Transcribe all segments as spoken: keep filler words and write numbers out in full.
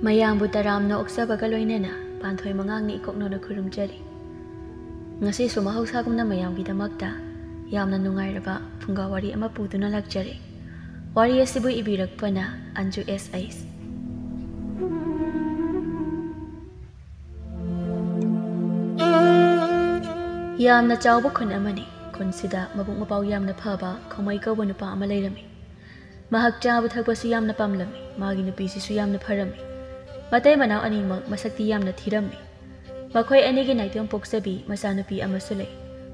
ꯃꯌꯥꯝꯕꯨ ꯇꯔꯥꯝꯅ ꯑꯣꯛꯆꯕꯒ ꯂꯣꯏꯅꯅ ꯄꯥꯟꯊꯣꯏ ꯃꯉꯥꯡꯅ ꯏꯀꯣꯛꯅꯧꯅ ꯈꯨꯔꯨꯝꯖꯔꯤ꯫ ꯉꯁꯤꯁꯨ ꯃꯍꯧꯁꯥꯒꯨꯝꯅ ꯃꯌꯥꯝꯒꯤꯗꯃꯛꯇ ꯌꯥꯝꯅ ꯅꯨꯡꯉꯥꯏꯔꯕ ꯐꯨꯡꯒꯥ ꯋꯥꯔꯤ ꯑꯃ ꯄꯨꯗꯨꯅ ꯂꯥꯛꯆꯔꯤ꯫ ꯋꯥꯔꯤ ꯑꯁꯤꯕꯨ ꯏꯕꯤꯔꯛꯄꯅ ꯑꯟꯖꯨ ꯑꯦꯁ ꯑꯩꯁ꯫ ꯌꯥꯝꯅ ꯆꯥꯎꯕ ꯈꯨꯟ ꯑꯃꯅꯤ꯫ ꯈꯨꯟꯁꯤꯗ ꯃꯕꯨꯛ ꯃꯄꯥꯎ ꯌꯥꯝꯅ ꯐꯕ ꯈꯣꯃꯩ ꯀꯧꯕ ꯅꯨꯄꯥ ꯑꯃ ꯂꯩꯔꯝꯃꯤ꯫ ꯃꯍꯥꯛ ꯆꯥꯕ ꯊꯛꯄꯁꯨ ꯌꯥꯝꯅ ꯄꯥꯝꯂꯝꯃꯤ꯫ ꯃꯥꯒꯤ ꯅꯨꯄꯤꯁꯤꯁꯨ ꯌꯥꯝꯅ ꯐꯔꯝꯃꯤ꯫ ꯃꯇꯩ ꯃꯅꯥꯎ ꯑꯅꯤꯃꯛ ꯃꯁꯛꯇꯤ ꯌꯥꯝꯅ ꯊꯤꯔꯝꯃꯤ꯫ ꯃꯈꯣꯏ ꯑꯅꯤꯒꯤ ꯅꯥꯏꯇꯣꯝ ꯄꯣꯛꯆꯕꯤ ꯃꯆꯥꯅꯨꯄꯤ ꯑꯃꯁꯨ ꯂꯩ꯫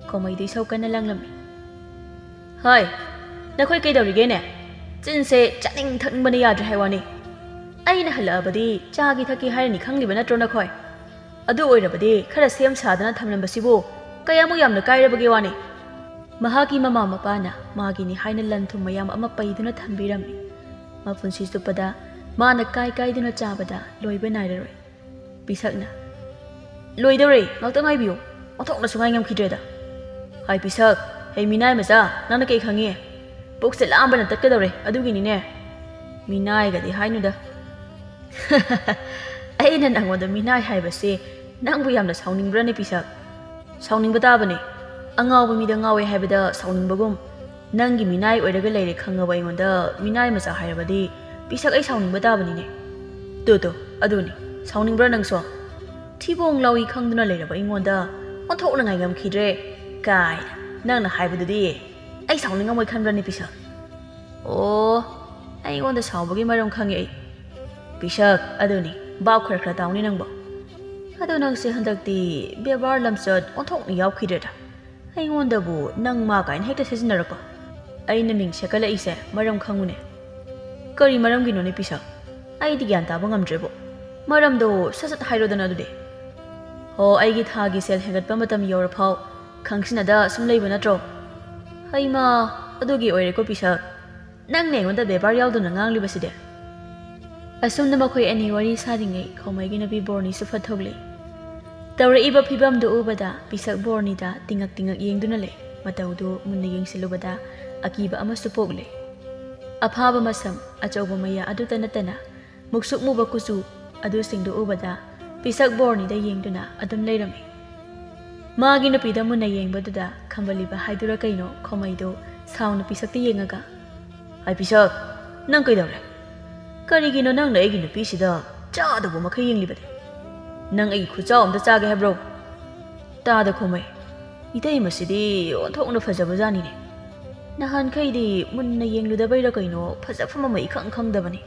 ꯈꯣꯃꯩꯗꯨ ꯏꯁꯧ ꯀꯟꯅ ꯂꯪꯂꯝꯃꯤ꯫ "ꯍꯣꯏ, ꯅꯈꯣꯏ ꯀꯩꯗꯧꯔꯤꯒꯦꯅꯦ? ꯆꯤꯟꯁꯦ ꯆꯥꯅꯤꯡ ꯊꯛꯅꯤꯡꯕꯅ ꯌꯥꯗ꯭ꯔꯦ ꯍꯥꯏ ꯋꯥꯅꯤ꯫ ꯑꯩꯅ ꯍꯜꯂꯛꯑꯕꯗꯤ ꯆꯥꯒꯤ ꯊꯛꯀꯤ ꯍꯥꯏꯔꯅꯤ ꯈꯪꯂꯤꯕ ꯅꯠꯇ꯭ꯔꯣ ꯅꯈꯣꯏ? ꯑꯗꯨ ꯑꯣꯏꯔꯕꯗꯤ ꯈꯔ ꯁꯦꯝ ꯁꯥꯗꯅ ꯊꯝꯂꯝꯕꯁꯤꯕꯨ ꯀꯌꯥꯃꯨꯛ ꯌꯥꯝꯅ ꯀꯥꯏꯔꯕꯒꯦ ꯋꯥꯅꯤ?" ꯃꯍꯥꯛꯀꯤ ꯃꯃꯥ ꯃꯄꯥꯅ ꯃꯥꯒꯤꯅꯤ ꯍꯥꯏꯅ ꯂꯟ ꯊꯨꯝ ꯃꯌꯥꯝ ꯑꯃ ꯄꯩꯗꯨꯅ ꯊꯝꯕꯤꯔꯝꯃꯤ꯫ ꯃꯄꯨꯟꯁꯤ ꯆꯨꯞꯄꯗ ꯃꯥꯅ ꯀꯥꯏ ꯀꯥꯏꯗꯨꯅ ꯆꯥꯕꯗ ꯂꯣꯏꯕ ꯅꯥꯏꯔꯔꯣꯏ꯫ ꯄꯤꯁꯛꯅ, "ꯂꯣꯏꯗꯧꯔꯦ, ꯉꯥꯛꯇ ꯉꯥꯏꯕꯤꯌꯨ, ꯑꯣꯟꯊꯣꯛꯅꯁꯨ ꯉꯥꯏ ꯉꯝꯈꯤꯗ꯭ꯔꯦꯗ꯫ ꯍꯥꯏ ꯄꯤꯁꯛ, ꯍꯦ ꯃꯤꯅꯥꯏ ꯃꯆꯥ, ꯅꯪꯅ ꯀꯩ ꯈꯪꯉꯤ? ꯄꯨꯛꯁꯦ ꯂꯥꯝꯕꯅ ꯇꯠꯀꯗꯧꯔꯦ, ꯑꯗꯨꯒꯤꯅꯤꯅꯦ꯫ ꯃꯤꯅꯥꯏꯒꯗꯤ ꯍꯥꯏꯅꯨꯗ꯫" "ꯑꯩꯅ ꯅꯪꯉꯣꯟꯗ ꯃꯤꯅꯥꯏ ꯍꯥꯏꯕꯁꯦ ꯅꯪꯕꯨ ꯌꯥꯝꯅ ꯁꯥꯎꯅꯤꯡꯕ꯭ꯔꯥꯅꯦ ꯄꯤꯁꯛ?" "ꯁꯥꯎꯅꯤꯡꯕ ꯇꯥꯕꯅꯦ꯫ ꯑꯉꯥꯎꯕ ꯃꯤꯗ ꯉꯥꯎꯋꯦ ꯍꯥꯏꯕꯗ ꯁꯥꯎꯅꯤꯡꯕꯒꯨꯝ, ꯅꯪꯒꯤ ꯃꯤꯅꯥꯏ ꯑꯣꯏꯔꯒ ꯂꯩꯔꯦ ꯈꯪꯉꯕ ꯑꯩꯉꯣꯟꯗ ꯃꯤꯅꯥꯏ ꯃꯆꯥ ꯍꯥꯏꯔꯕꯗꯤ ꯄꯤꯁꯛ ꯑꯩ ꯁꯥꯎꯅꯤꯡꯕ ꯇꯥꯕꯅꯤꯅꯦ꯫ ꯇꯨ ꯇꯨ, ꯑꯗꯨꯅꯤ, ꯁꯥꯎꯅꯤꯡꯕ꯭ꯔꯥ ꯅꯪꯁꯨ? ꯊꯤꯕꯣꯡ ꯂꯥꯎꯏ ꯈꯪꯗꯨꯅ ꯂꯩꯔꯕ ꯑꯩꯉꯣꯟꯗ ꯑꯣꯟꯊꯣꯛꯅ ꯉꯥꯏꯉꯝꯈꯤꯗ꯭ꯔꯦ ꯀꯥꯏꯅ ꯅꯪꯅ ꯍꯥꯏꯕꯗꯨꯗꯤ ꯑꯩ ꯁꯥꯎꯅꯤꯡꯉꯝꯃꯣꯏ ꯈꯟꯕ꯭ꯔꯅꯦ ꯄꯤꯁꯛ?" "ꯑꯣ, ꯑꯩꯉꯣꯟꯗ ꯁꯥꯎꯕꯒꯤ ꯃꯔꯝ ꯈꯪꯉꯦ ꯑꯩ꯫ ꯄꯤꯁꯛ, ꯑꯗꯨꯅꯤ, ꯚꯥꯞ ꯈꯔ ꯈꯔ ꯇꯥꯎꯅꯤ ꯅꯪꯕꯣ꯫ ꯑꯗꯣ ꯅꯪꯁꯦ ꯍꯟꯗꯛꯇꯤ ꯕꯦꯕꯥꯔ ꯂꯝꯆꯠ ꯑꯣꯟꯊꯣꯛꯅ ꯌꯥꯎꯈꯤꯗ꯭ꯔꯦꯗ꯫ ꯑꯩꯉꯣꯟꯗꯕꯨ ꯅꯪ ꯃꯥ ꯀꯥꯏꯅ ꯍꯦꯛꯇ ꯁꯤꯖꯤꯟꯅꯔꯛꯄ꯫ ꯑꯩꯅ ꯃꯤꯡ ꯁꯦꯀꯠꯂꯛꯏꯁꯦ ꯃꯔꯝ ꯈꯪꯉꯨꯅꯦ꯫ ꯀꯔꯤ ꯃꯔꯝꯒꯤꯅꯣꯅꯦ ꯄꯤꯁꯛ? ꯑꯩꯗꯤ ꯒ꯭ꯌꯥꯟ ꯇꯥꯕ ꯉꯝꯗ꯭ꯔꯦꯕꯣ꯫ ꯃꯔꯝꯗꯣ ꯁꯠ ꯁꯠ ꯍꯥꯏꯔꯣꯗꯅ ꯑꯗꯨꯗꯤ꯫" "ꯍꯣ, ꯑꯩꯒꯤ ꯊꯥꯒꯤ ꯁꯦꯜ ꯍꯦꯟꯒꯠꯄ ꯃꯇꯝ ꯌꯧꯔꯐꯥꯎ ꯈꯪꯁꯤꯟꯅꯗ ꯁꯨꯝ ꯂꯩꯕ ꯅꯠꯇ꯭ꯔꯣ?" "ꯍꯩꯃꯥ, ꯑꯗꯨꯒꯤ ꯑꯣꯏꯔꯦꯀꯣ ꯄꯤꯁꯛ꯫ ꯅꯪꯅ ꯑꯩꯉꯣꯟꯗ ꯕꯦꯕꯥꯔ ꯌꯥꯎꯗꯅ ꯉꯥꯡꯂꯤꯕꯁꯤꯗꯤ?" ꯑꯁꯨꯝꯅ ꯃꯈꯣꯏ ꯑꯅꯤ ꯋꯥꯔꯤ ꯁꯥꯔꯤꯉꯩ ꯈꯣꯃꯩꯒꯤ ꯅꯨꯄꯤ ꯕꯣꯔꯅꯤꯁꯨ ꯐꯠꯊꯣꯛꯂꯤ꯫ ꯇꯧꯔꯛꯏꯕ ꯐꯤꯕꯝꯗꯨ ꯎꯕꯗ ꯄꯤꯁꯛ ꯕꯣꯔꯅꯤꯗ ꯇꯤꯡꯉꯛ ꯇꯤꯡꯉꯛ ꯌꯦꯡꯗꯨꯅ ꯂꯩ꯫ ꯃꯇꯧꯗꯨ ꯃꯨꯟꯅ ꯌꯦꯡꯁꯤꯜꯂꯨꯕꯗ ꯑꯀꯤꯕ ꯑꯃꯁꯨ ꯄꯣꯛꯂꯦ꯫ ꯑꯐꯥꯕ ꯃꯁꯝ, ꯑꯆꯧꯕ ꯃꯌꯥ ꯑꯗꯨꯇ ꯅꯠꯇꯅ ꯃꯨꯛꯁꯨꯛ ꯃꯨꯕ ꯀꯨꯆꯨ ꯑꯗꯨꯁꯤꯡꯗꯨ ꯎꯕꯗ ꯄꯤꯁꯛ ꯕꯣꯔꯅꯤꯗ ꯌꯦꯡꯗꯨꯅ ꯑꯗꯨꯝ ꯂꯩꯔꯝꯃꯤ꯫ ꯃꯥꯒꯤ ꯅꯨꯄꯤꯗ ꯃꯨꯟꯅ ꯌꯦꯡꯕꯗꯨꯗ ꯈꯝꯕꯜꯂꯤꯕ ꯍꯥꯏꯗꯨꯔꯥ ꯀꯩꯅꯣ, ꯈꯣꯃꯩꯗꯨ ꯁꯥꯎꯅ ꯄꯤꯁꯛꯇ ꯌꯦꯡꯉꯒ, "ꯍꯥꯏ ꯄꯤꯁꯛ, ꯅꯪ ꯀꯩꯗꯧꯔꯦ? ꯀꯔꯤꯒꯤꯅꯣ ꯅꯪꯅ ꯑꯩꯒꯤ ꯅꯨꯄꯤꯁꯤꯗ ꯆꯥꯗꯧꯕ ꯃꯈꯩ ꯌꯦꯡꯂꯤꯕꯗꯤ? ꯅꯪ ꯑꯩꯒꯤ ꯈꯨꯆꯥꯎ ꯑꯝꯇ ꯆꯥꯒꯦ ꯍꯥꯏꯕ꯭ꯔꯣ? ꯇꯥꯗ ꯈꯣꯃꯩ, ꯏꯇꯩꯃꯁꯤꯗꯤ ꯑꯣꯟꯊꯣꯛꯅ ꯐꯖꯕꯖꯥꯠꯅꯤꯅꯦ꯫ ꯅꯍꯥꯟꯈꯩꯗꯤ ꯃꯨꯟꯅ ꯌꯦꯡꯂꯨꯗꯕꯩꯔꯥ ꯀꯩꯅꯣ ꯐꯖꯐꯝ ꯑꯃ ꯏꯈꯪ ꯈꯪꯗꯕꯅꯤ꯫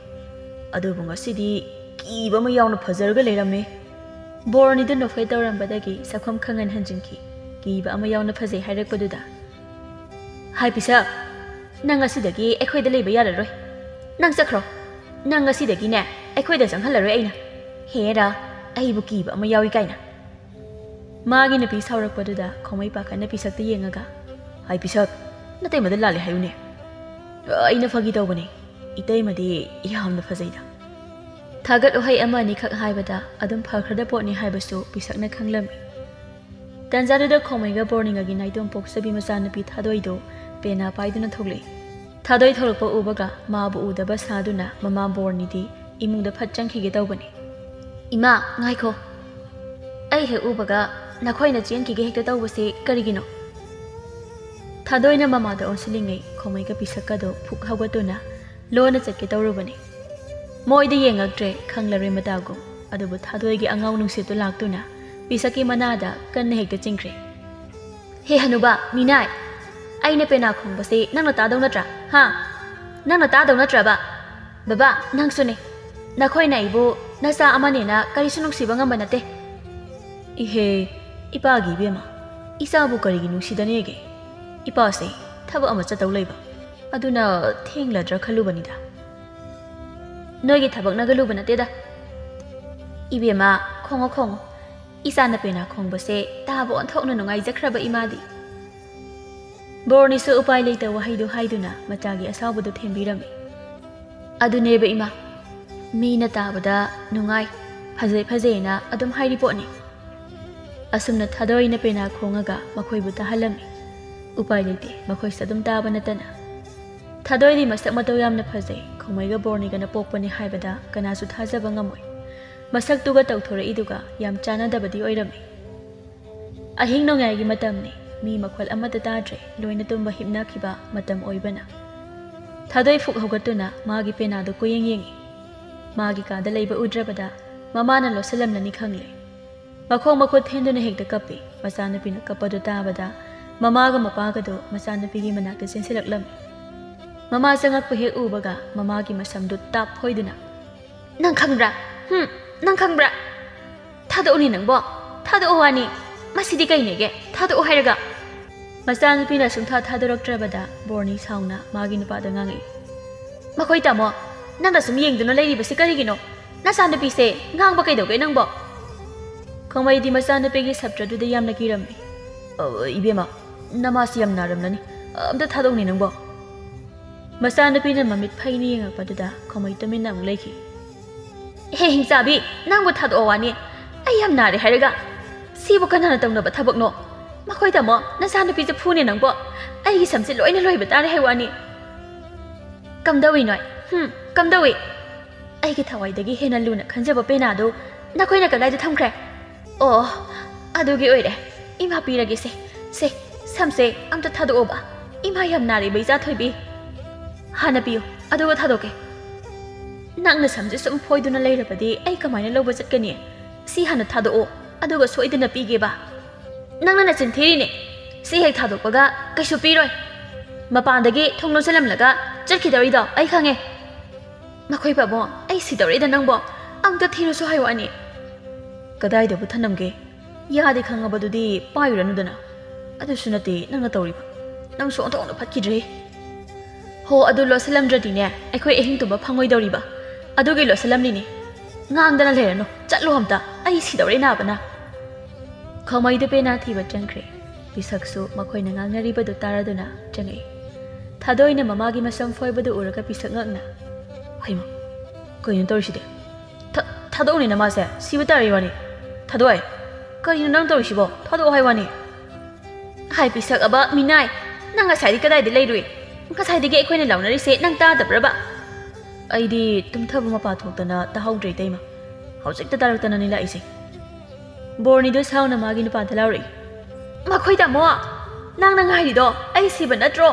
ꯑꯗꯨꯕꯨ ꯉꯁꯤꯗꯤ ꯀꯤꯕ ꯑꯃ ꯌꯥꯎꯅ ꯐꯖꯔꯒ ꯂꯩꯔꯝꯃꯦ꯫" ꯕꯣꯔꯅꯤꯗꯨ ꯅꯣꯛꯐꯦꯠ ꯇꯧꯔꯝꯕꯗꯒꯤ ꯁꯛꯐꯝ ꯈꯪꯍꯟ ꯍꯟꯖꯤꯟꯈꯤ꯫ ꯀꯤꯕ ꯑꯃ ꯌꯥꯎꯅ ꯐꯖꯩ ꯍꯥꯏꯔꯛꯄꯗꯨꯗ, "ꯍꯥꯏ ꯄꯤꯁꯛ, ꯅꯪ ꯉꯁꯤꯗꯒꯤ ꯑꯩꯈꯣꯏꯗ ꯂꯩꯕ ꯌꯥꯔꯔꯣꯏ꯫ ꯅꯪ ꯆꯠꯈ꯭ꯔꯣ꯫ ꯅꯪ ꯉꯁꯤꯗꯒꯤꯅꯦ ꯑꯩꯈꯣꯏꯗ ꯆꯪꯍꯜꯂꯔꯣꯏ ꯑꯩꯅ꯫ ꯍꯦꯔꯥ, ꯑꯩꯕꯨ ꯀꯤꯕ ꯑꯃ ꯌꯥꯎꯏ ꯀꯥꯏꯅ꯫" ꯃꯥꯒꯤ ꯅꯨꯄꯤ ꯁꯥꯎꯔꯛꯄꯗꯨꯗ ꯈꯣꯃꯩ ꯄꯥꯈꯠꯅ ꯄꯤꯁꯛꯇ ꯌꯦꯡꯉꯒ, "ꯍꯥꯏ ꯄꯤꯁꯛ, ꯅꯇꯩꯃꯗ ꯂꯥꯜꯂꯦ ꯍꯥꯏꯌꯨꯅꯦ꯫" "ꯑꯩꯅ ꯐꯥꯒꯤ ꯇꯧꯕꯅꯦ꯫ ꯏꯇꯩꯃꯗꯤ ꯌꯥꯝꯅ ꯐꯖꯩꯗ꯫" ꯊꯥꯒꯠ ꯋꯥꯍꯩ ꯑꯃ ꯑꯅꯤꯈꯛ ꯍꯥꯏꯕꯗ ꯑꯗꯨꯝ ꯐꯈ꯭ꯔꯗ ꯄꯣꯠꯅꯤ ꯍꯥꯏꯕꯁꯨ ꯄꯤꯁꯛꯅ ꯈꯪꯂꯝꯃꯤ꯫ ꯇꯟꯖꯥꯗꯨꯗ ꯈꯣꯃꯩꯒ ꯕꯣꯔꯅꯤꯒꯒꯤ ꯅꯥꯏꯇꯣꯝ ꯄꯣꯛꯆꯕꯤ ꯃꯆꯥꯅꯨꯄꯤ ꯊꯥꯗꯣꯏꯗꯨ ꯄꯦꯅꯥ ꯄꯥꯏꯗꯨꯅ ꯊꯣꯛꯂꯛꯏ꯫ ꯊꯥꯗꯣꯏ ꯊꯣꯛꯂꯛꯄ ꯎꯕꯒ ꯃꯥꯕꯨ ꯎꯗꯕ ꯁꯥꯗꯨꯅ ꯃꯃꯥ ꯕꯣꯔꯅꯤꯗꯤ ꯏꯃꯨꯡꯗ ꯐꯠ ꯆꯪꯈꯤꯒꯦ ꯇꯧꯕꯅꯤ꯫ "ꯏꯃꯥ, ꯉꯥꯏꯈꯣ꯫ ꯑꯩ ꯍꯦꯛ ꯎꯕꯒ ꯅꯈꯣꯏꯅ ꯆꯦꯟꯈꯤꯒꯦ ꯍꯦꯛꯇ ꯇꯧꯕꯁꯤ ꯀꯔꯤꯒꯤꯅꯣ?" ꯊꯥꯗꯣꯏꯅ ꯃꯃꯥꯗ ꯑꯣꯟꯁꯤꯜꯂꯤꯉꯩ ꯈꯣꯃꯩꯒ ꯄꯤꯁꯛꯀꯗꯣ ꯐꯨꯛ ꯍꯧꯒꯠꯇꯨꯅ ꯂꯣꯟꯅ ꯆꯠꯀꯦ ꯇꯧꯔꯨꯕꯅꯤ꯫ ꯃꯣꯏꯗ ꯌꯦꯡꯉꯛꯇ꯭ꯔꯦ, ꯈꯪꯂꯔꯣꯏ ꯃꯇꯥꯒꯨꯝ꯫ ꯑꯗꯨꯕꯨ ꯊꯥꯗꯣꯏꯒꯤ ꯑꯉꯥꯎ ꯅꯨꯡꯁꯤꯠꯇꯨ ꯂꯥꯛꯇꯨꯅ ꯄꯤꯁꯛꯀꯤ ꯃꯅꯥꯗ ꯀꯟꯅ ꯍꯦꯛꯇ ꯆꯤꯡꯈ꯭ꯔꯦ꯫ "ꯍꯦ ꯍꯅꯨꯕ, ꯃꯤꯅꯥꯏ! ꯑꯩꯅ ꯄꯦꯅꯥ ꯈꯣꯡꯕꯁꯤ ꯅꯪꯅ ꯇꯥꯗꯧ ꯅꯠꯇ꯭ꯔꯥ? ꯍꯥ? ꯅꯪꯅ ꯇꯥꯗꯧ ꯅꯠꯇ꯭ꯔꯕ? ꯕꯕꯥ, ꯅꯪꯁꯨꯅꯦ꯫ ꯅꯈꯣꯏꯅ ꯑꯩꯕꯨ ꯅꯆꯥ ꯑꯃꯅꯦꯅ ꯀꯔꯤꯁꯨ ꯅꯨꯡꯁꯤꯕ ꯉꯝꯕ ꯅꯠꯇꯦ꯫" "ꯏꯍꯦ, ꯏꯄꯥꯒꯤ ꯏꯕꯦꯝꯃ, ꯏꯆꯥꯕꯨ ꯀꯔꯤꯒꯤ ꯅꯨꯡꯁꯤꯗꯅꯦꯒꯦ? ꯏꯄꯥꯁꯦ ꯊꯕꯛ ꯑꯃ ꯆꯠꯇꯧ ꯂꯩꯕ, ꯑꯗꯨꯅ ꯊꯦꯡꯂꯗ꯭ꯔꯥ ꯈꯜꯂꯨꯕꯅꯤꯗ꯫" "ꯅꯣꯏꯒꯤ ꯊꯕꯛꯅꯒ ꯂꯨꯕ ꯅꯠꯇꯦꯗ꯫" "ꯏꯕꯦꯝꯃ, ꯈꯣꯡꯉꯣ, ꯈꯣꯡꯉꯣ꯫ ꯏꯆꯥꯅ ꯄꯦꯅꯥ ꯈꯣꯡꯕꯁꯦ ꯇꯥꯕ ꯑꯣꯟꯊꯣꯛꯅ ꯅꯨꯡꯉꯥꯏꯖꯈ꯭ꯔꯕ ꯏꯃꯥꯗꯤ꯫" ꯕꯣꯔꯅꯤꯁꯨ ꯎꯄꯥꯏ ꯂꯩꯇ ꯋꯥꯍꯩꯗꯨ ꯍꯥꯏꯗꯨꯅ ꯃꯆꯥꯒꯤ ꯑꯁꯥꯎꯕꯗꯨ ꯊꯦꯝꯕꯤꯔꯝꯃꯤ꯫ "ꯑꯗꯨꯅꯦꯕ ꯏꯃꯥ, ꯃꯤꯅ ꯇꯥꯕꯗ ꯅꯨꯡꯉꯥꯏ, ꯐꯖꯩ ꯐꯖꯩꯅ ꯑꯗꯨꯝ ꯍꯥꯏꯔꯤ ꯄꯣꯠꯅꯤ꯫" ꯑꯁꯨꯝꯅ ꯊꯥꯗꯣꯏꯅ ꯄꯦꯅꯥ ꯈꯣꯡꯉꯒ ꯃꯈꯣꯏꯕꯨ ꯇꯥꯍꯜꯂꯝꯃꯤ꯫ ꯎꯄꯥꯏ ꯂꯩꯇꯦ, ꯃꯈꯣꯏꯁꯨ ꯑꯗꯨꯝ ꯇꯥꯕ ꯅꯠꯇꯅ꯫ ꯊꯥꯗꯣꯏꯗꯤ ꯃꯁꯛ ꯃꯇꯧ ꯌꯥꯝꯅ ꯐꯖꯩ꯫ ꯈꯣꯃꯩꯒ ꯕꯣꯔꯅꯤꯒꯅ ꯄꯣꯛꯄꯅꯤ ꯍꯥꯏꯕꯗ ꯀꯅꯥꯁꯨ ꯊꯥꯖꯕ ꯉꯝꯃꯣꯏ꯫ ꯃꯁꯛꯇꯨꯒ ꯇꯧꯊꯣꯔꯛꯏꯗꯨꯒ ꯌꯥꯝ ꯆꯥꯟꯅꯗꯕꯗꯤ ꯑꯣꯏꯔꯝꯃꯤ꯫ ꯑꯍꯤꯡ ꯅꯣꯡꯌꯥꯏꯒꯤ ꯃꯇꯝꯅꯤ꯫ ꯃꯤ ꯃꯈꯣꯜ ꯑꯃꯠꯇ ꯇꯥꯗ꯭ꯔꯦ꯫ ꯂꯣꯏꯅ ꯇꯨꯝꯕ ꯍꯤꯞꯅꯈꯤꯕ ꯃꯇꯝ ꯑꯣꯏꯕꯅ꯫ ꯊꯥꯗꯣꯏ ꯐꯨꯛ ꯍꯧꯒꯠꯇꯨꯅ ꯃꯥꯒꯤ ꯄꯦꯅꯥꯗꯨ ꯀꯣꯏꯌꯦꯡ ꯌꯦꯡꯉꯤ꯫ ꯃꯥꯒꯤ ꯀꯥꯗ ꯂꯩꯕ ꯎꯗ꯭ꯔꯕꯗ ꯃꯃꯥꯅ ꯂꯣꯠꯁꯤꯜꯂꯝꯂꯅꯤ ꯈꯪꯂꯦ꯫ ꯃꯈꯣꯡ ꯃꯈꯨꯠ ꯊꯦꯟꯗꯨꯅ ꯍꯦꯛꯇ ꯀꯞꯄꯤ꯫ ꯃꯆꯥꯅꯨꯄꯤꯅ ꯀꯞꯄꯗꯨ ꯇꯥꯕꯗ ꯃꯃꯥꯒ ꯃꯄꯥꯒꯗꯨ ꯃꯆꯥꯅꯨꯄꯤꯒꯤ ꯃꯅꯥꯛꯇ ꯆꯦꯟꯁꯤꯜꯂꯛꯂꯝꯃꯤ꯫ ꯃꯃꯥ ꯆꯪꯉꯛꯄ ꯍꯦꯛ ꯎꯕꯒ ꯃꯃꯥꯒꯤ ꯃꯁꯝꯗꯨ ꯇꯥꯞ ꯐꯣꯏꯗꯨꯅ, "ꯅꯪ ꯈꯪꯕ꯭ꯔꯥ? ꯍꯨꯝ, ꯅꯪ ꯈꯪꯕ꯭ꯔꯥ? ꯊꯥꯗꯣꯛꯎꯅꯤ ꯅꯪꯕꯣ, ꯊꯥꯗꯣꯛꯑꯣ ꯋꯥꯅꯤ꯫ ꯃꯁꯤꯗꯤ ꯀꯩꯅꯦꯒꯦ? ꯊꯥꯗꯣꯛꯑꯣ ꯍꯥꯏꯔꯒ?" ꯃꯆꯥꯅꯨꯄꯤꯅ ꯁꯨꯡꯊꯥ ꯊꯥꯗꯣꯔꯛꯇ꯭ꯔꯕꯗ ꯕꯣꯔꯅꯤ ꯁꯥꯎꯅ ꯃꯥꯒꯤ ꯅꯨꯄꯥꯗ ꯉꯥꯡꯉꯛꯏ, "ꯃꯈꯣꯏ ꯇꯥꯃꯣ, ꯅꯪꯅ ꯁꯨꯝ ꯌꯦꯡꯗꯨꯅ ꯂꯩꯔꯤꯕꯁꯤ ꯀꯔꯤꯒꯤꯅꯣ? ꯅꯆꯥꯅꯨꯄꯤꯁꯦ ꯉꯥꯡꯕ ꯀꯩꯗꯧꯒꯦ ꯅꯪꯕꯣ?" ꯈꯣꯃꯩꯗꯤ ꯃꯆꯥꯅꯨꯄꯤꯒꯤ ꯁꯞꯇ꯭ꯔꯗꯨꯗ ꯌꯥꯝꯅ ꯀꯤꯔꯝꯃꯤ꯫ "ꯑ, ꯏꯕꯦꯝꯃ, ꯅꯃꯥꯁꯤ ꯌꯥꯝ ꯅꯥꯔꯝꯂꯅꯤ꯫ ꯑꯝꯇ ꯊꯥꯗꯣꯛꯎꯅꯤ ꯅꯪꯕꯣ?" ꯃꯆꯥꯅꯨꯄꯤꯅ ꯃꯃꯤꯠ ꯐꯩꯅ ꯌꯦꯡꯉꯛꯄꯗꯨꯗ ꯈꯣꯃꯩ ꯇꯨꯃꯤꯟꯅ ꯑꯃꯨꯛ ꯂꯩꯈꯤ꯫ "ꯍꯦ ꯍꯤꯡꯆꯥꯕꯤ, ꯅꯪꯕꯨ ꯊꯥꯗꯣꯛꯑꯣ ꯋꯥꯅꯤ꯫ ꯑꯩ ꯌꯥꯝ ꯅꯥꯔꯦ ꯍꯥꯏꯔꯒ꯫ ꯁꯤꯕꯨ ꯀꯅꯥꯅ ꯇꯧꯅꯕ ꯊꯕꯛꯅꯣ? ꯃꯈꯣꯏ ꯇꯥꯃꯣ, ꯅꯆꯥꯅꯨꯄꯤꯁꯦ ꯐꯨꯅꯦ ꯅꯪꯕꯣ꯫ ꯑꯩꯒꯤ ꯁꯝꯁꯦ ꯂꯣꯏꯅ ꯂꯣꯏꯕ ꯇꯥꯔꯦ ꯍꯥꯏ ꯋꯥꯅꯤ꯫" "ꯀꯝꯗꯧꯏ ꯅꯣꯏ? ꯍꯨꯝ, ꯀꯝꯗꯧꯏ? ꯑꯩꯒꯤ ꯊꯋꯥꯏꯗꯒꯤ ꯍꯦꯟꯅ ꯂꯨꯅ ꯈꯟꯖꯕ ꯄꯦꯅꯥꯗꯨ ꯅꯈꯣꯏꯅ ꯀꯗꯥꯏꯗ ꯊꯝꯈ꯭ꯔꯦ? ꯑꯣ, ꯑꯗꯨꯒꯤ ꯑꯣꯏꯔꯦ꯫ ꯏꯃꯥ ꯄꯤꯔꯒꯦꯁꯦ꯫ ꯁꯦ, ꯁꯝꯁꯦ ꯑꯝꯇ ꯊꯥꯗꯣꯛꯑꯣꯕ꯫ ꯏꯃꯥ ꯌꯥꯝ ꯅꯥꯔꯦꯕ, ꯏꯆꯥ ꯊꯣꯏꯕꯤ꯫ ꯍꯥꯟꯅ ꯄꯤꯌꯨ, ꯑꯗꯨꯒ ꯊꯥꯗꯣꯛꯀꯦ꯫" "ꯅꯪꯅ ꯁꯝꯁꯦ ꯁꯨꯝ ꯐꯣꯏꯗꯨꯅ ꯂꯩꯔꯕꯗꯤ ꯑꯩ ꯀꯃꯥꯏꯅ ꯂꯧꯕ ꯆꯠꯀꯅꯤ? ꯁꯤ ꯍꯥꯟꯅ ꯊꯥꯗꯣꯛꯑꯣ, ꯑꯗꯨꯒ ꯁꯣꯏꯗꯅ ꯄꯤꯒꯦꯕ꯫" "ꯅꯪꯅ ꯅꯆꯤꯟ ꯊꯤꯔꯤꯅꯦ꯫ ꯁꯤ ꯍꯦꯛ ꯊꯥꯗꯣꯛꯄꯒ ꯀꯩꯁꯨ ꯄꯤꯔꯣꯏ꯫ ꯃꯄꯥꯟꯗꯒꯤ ꯊꯣꯡ ꯂꯣꯟꯁꯤꯜꯂꯝꯂꯒ ꯆꯠꯈꯤꯗꯧꯔꯤꯗꯣ ꯑꯩ ꯈꯪꯉꯦ꯫" "ꯃꯈꯣꯏ ꯄꯥꯕꯨꯡ, ꯑꯩ ꯁꯤꯗꯧꯔꯦꯗ ꯅꯪꯕꯣ꯫ ꯑꯝꯇ ꯊꯤꯔꯨꯁꯨ ꯍꯥꯏ ꯋꯥꯅꯤ꯫" "ꯀꯗꯥꯏꯗꯕꯨ ꯊꯅꯝꯒꯦ? ꯌꯥꯗꯦ ꯈꯪꯉꯕꯗꯨꯗꯤ ꯄꯥꯏꯔꯨꯔꯅꯨꯗꯅ꯫ ꯑꯗꯨꯁꯨ ꯅꯠꯇꯦ ꯅꯪꯅ ꯇꯧꯔꯤꯕ꯫ ꯅꯪꯁꯨ ꯑꯣꯟꯊꯣꯛꯅ ꯐꯠꯈꯤꯗ꯭ꯔꯦ꯫ ꯍꯣ, ꯑꯗꯨ ꯂꯣꯠꯁꯤꯜꯂꯝꯗ꯭ꯔꯗꯤꯅꯦ, ꯑꯩꯈꯣꯏ ꯑꯍꯤꯡ ꯇꯨꯝꯕ ꯐꯪꯉꯣꯏꯗꯧꯔꯤꯕ꯫ ꯑꯗꯨꯒꯤ ꯂꯣꯠꯁꯤꯜꯂꯝꯂꯤꯅꯤ꯫ ꯉꯥꯡꯗꯅ ꯂꯩꯔꯅꯨ, ꯆꯠꯂꯣ ꯑꯝꯇ, ꯑꯩ ꯁꯤꯗꯧꯔꯦ ꯅꯥꯕꯅ꯫" ꯈꯣꯃꯩꯗꯨ ꯄꯦꯅꯥ ꯊꯤꯕ ꯆꯪꯈ꯭ꯔꯦ꯫ ꯄꯤꯁꯛꯁꯨ ꯃꯈꯣꯏꯅ ꯉꯥꯡꯅꯔꯤꯕꯗꯨ ꯇꯥꯔꯗꯨꯅ ꯆꯪꯉꯛꯏ꯫ ꯊꯥꯗꯣꯏꯅ ꯃꯃꯥꯒꯤ ꯃꯁꯝ ꯐꯣꯏꯕꯗꯨ ꯎꯔꯒ ꯄꯤꯁꯛ ꯉꯛꯅ, "ꯍꯩꯃꯥ, ꯀꯩꯅꯣ ꯇꯧꯔꯤꯁꯤꯗꯤ? ꯊ-, ꯊꯥꯗꯣꯛꯎꯅꯦ ꯅꯃꯥꯁꯦ, ꯁꯤꯕ ꯇꯥꯔꯦ ꯋꯥꯅꯤ꯫ ꯊꯥꯗꯣꯏ, ꯀꯔꯤꯅꯣ ꯅꯪ ꯇꯧꯔꯤꯁꯤꯕꯣ? ꯊꯥꯗꯣꯛꯑꯣ ꯍꯥꯏ ꯋꯥꯅꯤ꯫" "ꯍꯥꯏ ꯄꯤꯁꯛ ꯑꯕ ꯃꯤꯅꯥꯏ, ꯅꯪ ꯉꯁꯥꯏꯗꯤ ꯀꯗꯥꯏꯗ ꯂꯩꯔꯨꯏ? ꯉꯁꯥꯏꯗꯒꯤ ꯑꯩꯈꯣꯏꯅ ꯂꯥꯎꯅꯔꯤꯁꯦ ꯅꯪ ꯇꯥꯗꯕ꯭ꯔꯕ?" ꯑꯩꯗꯤ ꯇꯨꯝꯊꯕ ꯃꯄꯥ ꯊꯣꯛꯇꯅ ꯇꯥꯍꯧꯗ꯭ꯔꯦ, ꯏꯇꯩꯃ꯫ ꯍꯧꯖꯤꯛꯇ ꯇꯥꯔꯛꯇꯅꯅꯤ ꯂꯥꯛꯏꯁꯦ꯫ ꯕꯣꯔꯅꯤꯗꯣ ꯁꯥꯎꯅ ꯃꯥꯒꯤ ꯅꯨꯄꯥꯗ ꯂꯥꯎꯔꯛꯏ꯫ "ꯃꯈꯣꯏ ꯇꯥꯃꯣ, ꯅꯪꯅ ꯉꯥꯏꯔꯤꯗꯣ ꯑꯩ ꯁꯤꯕ ꯅꯠꯇ꯭ꯔꯣ?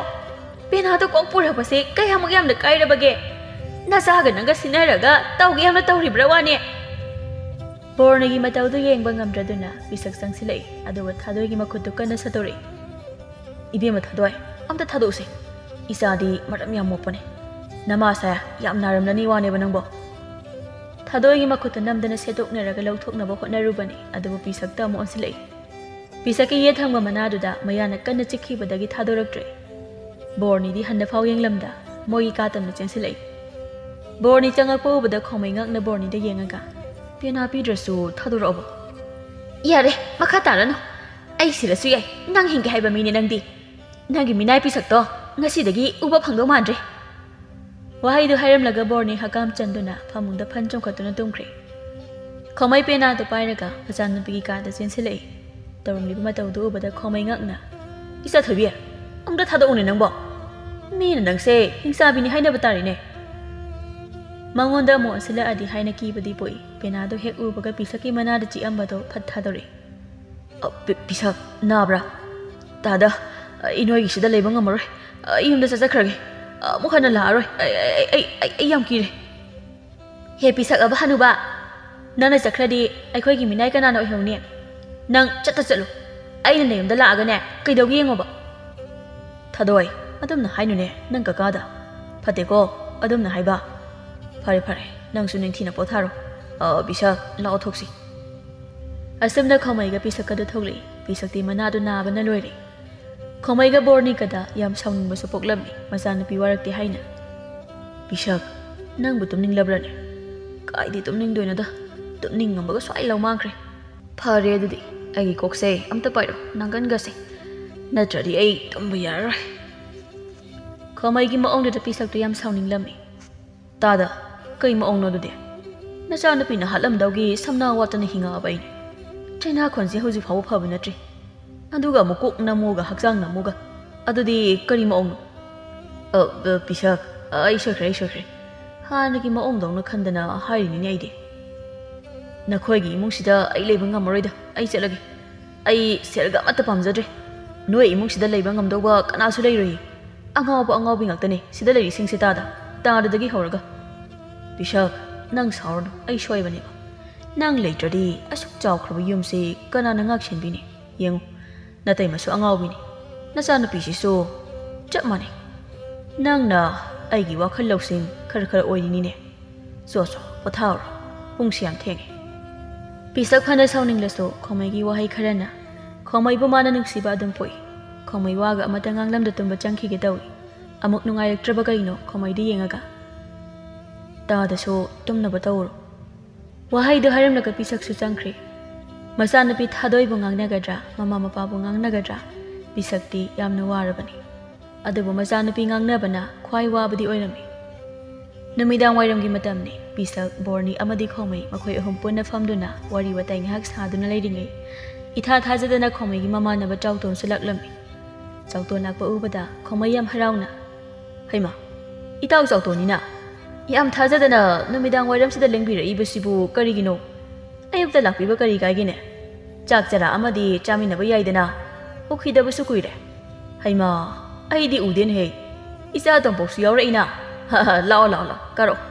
ꯄꯦꯅꯥꯗꯣ ꯀꯣꯛ ꯄꯨꯔꯛꯄꯁꯦ ꯀꯌꯥꯃꯨꯛ ꯌꯥꯝꯅ ꯀꯥꯏꯔꯕꯒꯦ? ꯅꯆꯥꯒ ꯅꯪꯒ ꯁꯤꯟꯅꯔꯒ ꯇꯧꯒꯦ ꯌꯥꯝꯅ ꯇꯧꯔꯤꯕ꯭ꯔꯥ ꯋꯥꯅꯦ?" ꯕꯣꯔꯅꯤꯒꯤ ꯃꯇꯧꯗꯨ ꯌꯦꯡꯕ ꯉꯝꯗ꯭ꯔꯗꯨꯅ ꯄꯤꯁꯛ ꯆꯪꯁꯤꯜꯂꯛꯏ, ꯑꯗꯨꯒ ꯊꯥꯗꯣꯏꯒꯤ ꯃꯈꯨꯠꯇꯨ ꯀꯟꯅ ꯁꯠꯇꯣꯔꯛꯏ꯫ "ꯏꯕꯦꯝꯃ ꯊꯥꯗꯣꯏ, ꯑꯝꯇ ꯊꯥꯗꯣꯛꯎꯁꯦ꯫ ꯏꯆꯥꯗꯤ ꯃꯔꯝ ꯌꯥꯝ ꯃꯣꯛꯄꯅꯦ꯫ ꯅꯃꯥꯁꯦ ꯌꯥꯝ ꯅꯥꯔꯝꯂꯅꯤ ꯋꯥꯅꯦꯕ ꯅꯪꯕꯣ꯫" ꯊꯥꯗꯣꯏꯒꯤ ꯃꯈꯨꯠꯇ ꯅꯝꯗꯅ ꯁꯦꯠꯇꯣꯛꯅꯔꯒ ꯂꯧꯊꯣꯛꯅꯕ ꯍꯣꯠꯅꯔꯨꯕꯅꯤ, ꯑꯗꯨꯕꯨ ꯄꯤꯁꯛꯇ ꯑꯃꯨꯛ ꯑꯣꯟꯁꯤꯜꯂꯛꯏ꯫ ꯄꯤꯁꯛꯀꯤ ꯌꯦꯠ ꯊꯪꯕ ꯃꯅꯥꯗꯨꯗ ꯃꯌꯥꯅ ꯀꯟꯅ ꯆꯤꯛꯈꯤꯕꯗꯒꯤ ꯊꯥꯗꯣꯔꯛꯇ꯭ꯔꯦ꯫ ꯕꯣꯔꯅꯤꯗꯤ ꯍꯟꯅꯐꯥꯎ ꯌꯦꯡꯂꯝꯗ ꯃꯣꯏꯒꯤ ꯀꯥ ꯇꯝꯅ ꯆꯦꯟꯁꯤꯜꯂꯛꯏ꯫ ꯕꯣꯔꯅꯤ ꯆꯪꯉꯛꯄ ꯎꯕꯗ ꯈꯣꯃꯩ ꯉꯛꯅ ꯕꯣꯔꯅꯤꯗ ꯌꯦꯡꯉꯒ, "ꯄꯦꯅꯥ ꯄꯤꯗ꯭ꯔꯁꯨ ꯊꯥꯗꯣꯔꯛꯑꯕꯣ?" "ꯌꯥꯔꯦ, ꯃꯈꯥ ꯇꯥꯔꯅꯨ꯫ ꯑꯩ ꯁꯤꯔꯁꯨ ꯌꯥꯏ, ꯅꯪ ꯍꯤꯡꯒꯦ ꯍꯥꯏꯕ ꯃꯤꯅꯦ ꯅꯪꯗꯤ꯫ ꯅꯪꯒꯤ ꯃꯤꯅꯥꯏ ꯄꯤꯁꯛꯇꯣ ꯉꯁꯤꯗꯒꯤ ꯎꯕ ꯐꯪꯗꯧ ꯃꯥꯟꯗ꯭ꯔꯦ꯫" ꯋꯥꯍꯩꯗꯨ ꯍꯥꯏꯔꯝꯂꯒ ꯕꯣꯔꯅꯤ ꯍꯀꯥꯝ ꯆꯟꯗꯨꯅ ꯐꯃꯨꯡꯗ ꯐꯟ ꯆꯣꯡꯈꯠꯇꯨꯅ ꯇꯨꯝꯈ꯭ꯔꯦ꯫ ꯈꯣꯃꯩ ꯄꯦꯅꯥꯗꯨ ꯄꯥꯏꯔꯒ ꯃꯆꯥꯅꯨꯄꯤꯒꯤ ꯀꯥꯗ ꯆꯦꯟꯁꯤꯜꯂꯛꯏ꯫ ꯇꯧꯔꯝꯂꯤꯕ ꯃꯇꯧꯗꯨ ꯎꯕꯗ ꯈꯣꯃꯩ ꯉꯛꯅ, "ꯏꯆꯥ ꯊꯣꯏꯕꯤ, ꯑꯝꯇ ꯊꯥꯗꯣꯛꯎꯅꯦ ꯅꯪꯕꯣ꯫ ꯃꯤꯅ ꯅꯪꯁꯦ ꯍꯤꯡꯆꯥꯕꯤꯅꯤ ꯍꯥꯏꯅꯕ ꯇꯥꯔꯦꯅꯦ꯫" ꯃꯉꯣꯟꯗ ꯑꯃꯨꯛ ꯑꯣꯟꯁꯤꯜꯂꯛꯑꯗꯤ ꯍꯥꯏꯅ ꯀꯤꯕꯗꯤ ꯄꯣꯛꯏ꯫ ꯄꯦꯅꯥꯗꯨ ꯍꯦꯛ ꯎꯕꯒ ꯄꯤꯁꯛꯀꯤ ꯃꯅꯥꯗ ꯆꯤꯛꯑꯝꯕꯗꯣ ꯐꯠ ꯊꯥꯗꯣꯔꯛꯏ꯫ "ꯑ, ꯄꯤ-, ꯄꯤꯁꯛ, ꯅꯥꯕ꯭ꯔꯥ? ꯇꯥꯗ, ꯑꯩ ꯅꯣꯏꯒꯤꯁꯤꯗ ꯂꯩꯕ ꯉꯝꯃꯔꯣꯏ꯫ ꯑꯩ ꯌꯨꯝꯗ ꯆꯠꯆꯈ꯭ꯔꯒꯦ꯫ ꯑꯃꯨꯛ ꯍꯟꯅ ꯂꯥꯛꯑꯔꯣꯏ꯫ ꯑꯩ, ꯑꯩ, ꯑꯩ, ꯑꯩ, ꯑꯩ ꯌꯥꯝ ꯀꯤꯔꯦ꯫" "ꯍꯦ ꯄꯤꯁꯛ ꯑꯕ ꯍꯅꯨꯕ, ꯅꯪꯅ ꯆꯠꯈ꯭ꯔꯗꯤ ꯑꯩꯈꯣꯏꯒꯤ ꯃꯤꯅꯥꯏ ꯀꯅꯥꯅ ꯑꯣꯏꯍꯧꯅꯤ? ꯅꯪ ꯆꯠꯇ ꯆꯠꯂꯨ꯫ ꯑꯩꯅ ꯅꯌꯨꯝꯗ ꯂꯥꯛꯑꯒꯅꯦ ꯀꯩꯗꯧꯒꯦ ꯌꯦꯡꯉꯣꯕ꯫" "ꯊꯥꯗꯣꯏ, ꯑꯗꯨꯝꯅ ꯍꯥꯏꯅꯨꯅꯦ ꯅꯪ ꯀꯀꯥꯗ꯫ ꯐꯠꯇꯦꯀꯣ ꯑꯗꯨꯝꯅ ꯍꯥꯏꯕ꯫ ꯐꯔꯦ, ꯐꯔꯦ, ꯅꯪꯁꯨ ꯅꯤꯡꯊꯤꯅ ꯄꯣꯊꯥꯔꯣ꯫ ꯑ, ꯄꯤꯁꯛ, ꯂꯥꯛꯑꯣ ꯊꯣꯛꯁꯤ꯫" ꯑꯁꯨꯝꯅ ꯈꯣꯃꯩꯒ ꯄꯤꯁꯛꯀꯗꯨ ꯊꯣꯛꯂꯛꯏ꯫ ꯄꯤꯁꯛꯇꯤ ꯃꯅꯥꯗꯨ ꯅꯥꯕꯅ ꯂꯣꯏꯔꯦ꯫ ꯈꯣꯃꯩꯒ ꯕꯣꯔꯅꯤꯀꯗ ꯌꯥꯝ ꯁꯥꯎꯅꯤꯡꯕꯁꯨ ꯄꯣꯛꯂꯝꯃꯤ, ꯃꯆꯥꯅꯨꯄꯤ ꯋꯥꯔꯛꯇꯦ ꯍꯥꯏꯅ꯫ "ꯄꯤꯁꯛ, ꯅꯪꯕꯨ ꯇꯨꯝꯅꯤꯡꯂꯕ꯭ꯔꯅꯦ?" "ꯀꯥꯏꯗꯤ ꯇꯨꯝꯅꯤꯡꯗꯣꯏꯅꯣꯗ, ꯇꯨꯝꯅꯤꯡꯉꯝꯕꯒ ꯁ꯭ꯋꯥꯏ ꯂꯧ ꯃꯥꯡꯈ꯭ꯔꯦ꯫" "ꯐꯔꯦ ꯑꯗꯨꯗꯤ, ꯑꯩꯒꯤ ꯀꯣꯛꯁꯦ ꯑꯝꯇ ꯄꯥꯏꯔꯣ, ꯅꯥꯀꯟꯒꯁꯦ, ꯅꯠꯇ꯭ꯔꯗꯤ ꯑꯩ ꯇꯨꯝꯕ ꯌꯥꯔꯔꯣꯏ꯫" ꯈꯣꯃꯩꯒꯤ ꯃꯑꯣꯡꯗꯨꯗ ꯄꯤꯁꯛꯇꯨ ꯌꯥꯝ ꯁꯥꯎꯅꯤꯡꯂꯝꯃꯤ꯫ "ꯇꯥꯗ, ꯀꯩ ꯃꯑꯣꯡꯅꯣ ꯑꯗꯨꯗꯤ? ꯅꯆꯥꯅꯨꯄꯤꯅ ꯍꯥꯠꯂꯝꯗꯧꯒꯤ ꯁꯝꯅꯥ ꯋꯥꯠꯇꯅ ꯍꯤꯡꯉꯛꯑꯕ ꯑꯩꯅꯦ꯫ ꯆꯩꯅꯥꯈꯣꯟꯁꯦ ꯍꯧꯖꯤꯛ ꯐꯥꯎꯕ ꯐꯕ ꯅꯠꯇ꯭ꯔꯤ꯫ ꯑꯗꯨꯒ ꯑꯃꯨꯛ ꯀꯣꯛ ꯅꯝꯃꯨꯒ ꯍꯛꯆꯥꯡ ꯅꯝꯃꯨꯒ꯫ ꯑꯗꯨꯗꯤ ꯀꯔꯤ ꯃꯑꯣꯡꯅꯣ?" "ꯑ, ꯑ, ꯄꯤꯁꯛ, ꯑ, ꯑꯩ ꯁꯣꯏꯈ꯭ꯔꯦ, ꯑꯩ ꯁꯣꯏꯈ꯭ꯔꯦ꯫ ꯍꯥꯟꯅꯒꯤ ꯃꯑꯣꯡꯗꯧꯅ ꯈꯟꯗꯅ ꯍꯥꯏꯔꯤꯅꯤꯅꯦ ꯑꯩꯗꯤ꯫ "ꯅꯈꯣꯏꯒꯤ ꯏꯃꯨꯡꯁꯤꯗ ꯑꯩ ꯂꯩꯕ ꯉꯝꯃꯔꯣꯏꯗ, ꯑꯩ ꯆꯠꯂꯒꯦ꯫ ꯑꯩ ꯁꯦꯜꯒ ꯑꯃꯠꯇ ꯄꯥꯝꯖꯗ꯭ꯔꯦ꯫ ꯅꯣꯏ ꯏꯃꯨꯡꯁꯤꯗ ꯂꯩꯕ ꯉꯝꯗꯧꯕ ꯀꯅꯥꯁꯨ ꯂꯩꯔꯣꯏꯌꯦ꯫ ꯑꯉꯥꯎꯕ ꯑꯉꯥꯎꯕꯤ ꯉꯥꯛꯇꯅꯦ ꯁꯤꯗ ꯂꯩꯔꯤꯁꯤꯡꯁꯦ ꯇꯥꯗ, ꯇꯥꯗꯗꯒꯤ ꯍꯧꯔꯒ꯫ ꯄꯤꯁꯛ, ꯅꯪ ꯁꯥꯎꯔꯅꯨ, ꯑꯩ ꯁꯣꯏꯕꯅꯦꯕ꯫ ꯅꯪ ꯂꯩꯇ꯭ꯔꯗꯤ ꯑꯁꯨꯛ ꯆꯥꯎꯈ꯭ꯔꯕ ꯌꯨꯝꯁꯤ ꯀꯅꯥꯅ ꯉꯥꯛ ꯁꯦꯟꯕꯤꯅꯤ? ꯌꯦꯡꯉꯨ, ꯅꯇꯩꯃꯁꯨ ꯑꯉꯥꯎꯕꯤꯅꯤ, ꯅꯆꯥꯅꯨꯄꯤꯁꯤꯁꯨ ꯆꯞ ꯃꯥꯟꯅꯩ꯫ ꯅꯪꯅ ꯑꯩꯒꯤ ꯋꯥꯈꯜ ꯂꯧꯁꯤꯡ ꯈꯔ ꯈꯔ ꯑꯣꯏꯔꯤꯅꯤꯅꯦ꯫ ꯆꯣ ꯆꯣ, ꯄꯣꯊꯥꯎꯔꯣ, ꯄꯨꯡꯁꯤ ꯌꯥꯝ ꯊꯦꯡꯉꯦ꯫" ꯄꯤꯁꯛ ꯐꯅ ꯁꯥꯎꯅꯤꯡꯂꯁꯨ ꯈꯣꯃꯩꯒꯤ ꯋꯥꯍꯩ ꯈꯔꯅ ꯈꯣꯃꯩꯕꯨ ꯃꯥꯅ ꯅꯨꯡꯁꯤꯕ ꯑꯗꯨꯝ ꯄꯣꯛꯏ꯫ ꯈꯣꯃꯩ ꯋꯥꯒ ꯑꯃꯠꯇ ꯉꯥꯡꯂꯝꯗ ꯇꯨꯝꯕ ꯆꯪꯈꯤꯒꯦ ꯇꯧꯏ꯫ ꯑꯃꯨꯛ ꯅꯨꯡꯉꯥꯏꯔꯛꯇ꯭ꯔꯕ ꯀꯩꯅꯣ ꯈꯣꯃꯩꯗ ꯌꯦꯡꯉꯒ꯫ "ꯇꯥꯗꯁꯨ ꯇꯨꯝꯅꯕ ꯇꯧꯔꯣ꯫" ꯋꯥꯍꯩꯗꯨ ꯍꯥꯏꯔꯝꯂꯒ ꯄꯤꯁꯛꯁꯨ ꯆꯪꯈ꯭ꯔꯦ꯫ ꯃꯆꯥꯅꯨꯄꯤ ꯊꯥꯗꯣꯏꯕꯨ ꯉꯥꯡꯅꯒꯗ꯭ꯔꯥ, ꯃꯃꯥ ꯃꯄꯥꯕꯨ ꯉꯥꯡꯅꯒꯗ꯭ꯔꯥ, ꯄꯤꯁꯛꯇꯤ ꯌꯥꯝꯅ ꯋꯥꯔꯕꯅꯤ꯫ ꯑꯗꯨꯕꯨ ꯃꯆꯥꯅꯨꯄꯤ ꯉꯥꯡꯅꯕꯅ ꯈ꯭ꯋꯥꯏ ꯋꯥꯕꯗꯤ ꯑꯣꯏꯔꯝꯃꯤ꯫ ꯅꯨꯃꯤꯗꯥꯡ ꯋꯥꯏꯔꯝꯒꯤ ꯃꯇꯝꯅꯤ꯫ ꯄꯤꯁꯛ, ꯕꯣꯔꯅꯤ ꯑꯃꯗꯤ ꯈꯣꯃꯩ ꯃꯈꯣꯏ ꯑꯍꯨꯝ ꯄꯨꯟꯅ ꯐꯝꯗꯨꯅ ꯋꯥꯔꯤ ꯋꯥꯇꯥꯏ ꯉꯥꯏꯍꯥꯛ ꯁꯥꯗꯨꯅ ꯂꯩꯔꯤꯉꯩ, ꯏꯊꯥ ꯊꯥꯖꯗꯅ ꯈꯣꯃꯩꯒꯤ ꯃꯃꯥꯟꯅꯕ ꯆꯥꯎꯇꯣꯟꯁꯨ ꯂꯥꯛꯂꯝꯃꯤ꯫ ꯆꯥꯎꯇꯣꯟ ꯂꯥꯛꯄ ꯎꯕꯗ ꯈꯣꯃꯩ ꯌꯥꯝ ꯍꯔꯥꯎꯅ, "ꯍꯩꯃꯥ, ꯏꯇꯥꯎ ꯆꯥꯎꯇꯣꯟꯅꯤꯅ? ꯌꯥꯝ ꯊꯥꯖꯗꯅ ꯅꯨꯃꯤꯗꯥꯡ ꯋꯥꯏꯔꯝꯁꯤꯗ ꯂꯦꯡꯕꯤꯔꯛꯏꯕꯁꯤꯕꯨ ꯀꯔꯤꯒꯤꯅꯣ? ꯑꯌꯨꯛꯇ ꯂꯥꯛꯄꯤꯕ ꯀꯔꯤ ꯀꯥꯏꯒꯦꯅꯦ? ꯆꯥꯛ ꯆꯔꯥ ꯑꯃꯗꯤ ꯆꯥꯃꯤꯟꯅꯕ ꯌꯥꯏꯗꯅ꯫ ꯎꯈꯤꯗꯕꯁꯨ ꯀꯨꯏꯔꯦ꯫ ꯍꯩꯃꯥ, ꯑꯩꯗꯤ ꯎꯗꯦꯅꯦꯍꯦ꯫ ꯏꯆꯥ ꯇꯣꯝꯄꯣꯛꯁꯨ ꯌꯥꯎꯔꯛꯏꯅ꯫ ꯂꯥꯛꯑꯣ, ꯂꯥꯛꯑꯣ, ꯂꯥꯛꯑꯣ, ꯀꯥꯔꯛꯑꯣ꯫"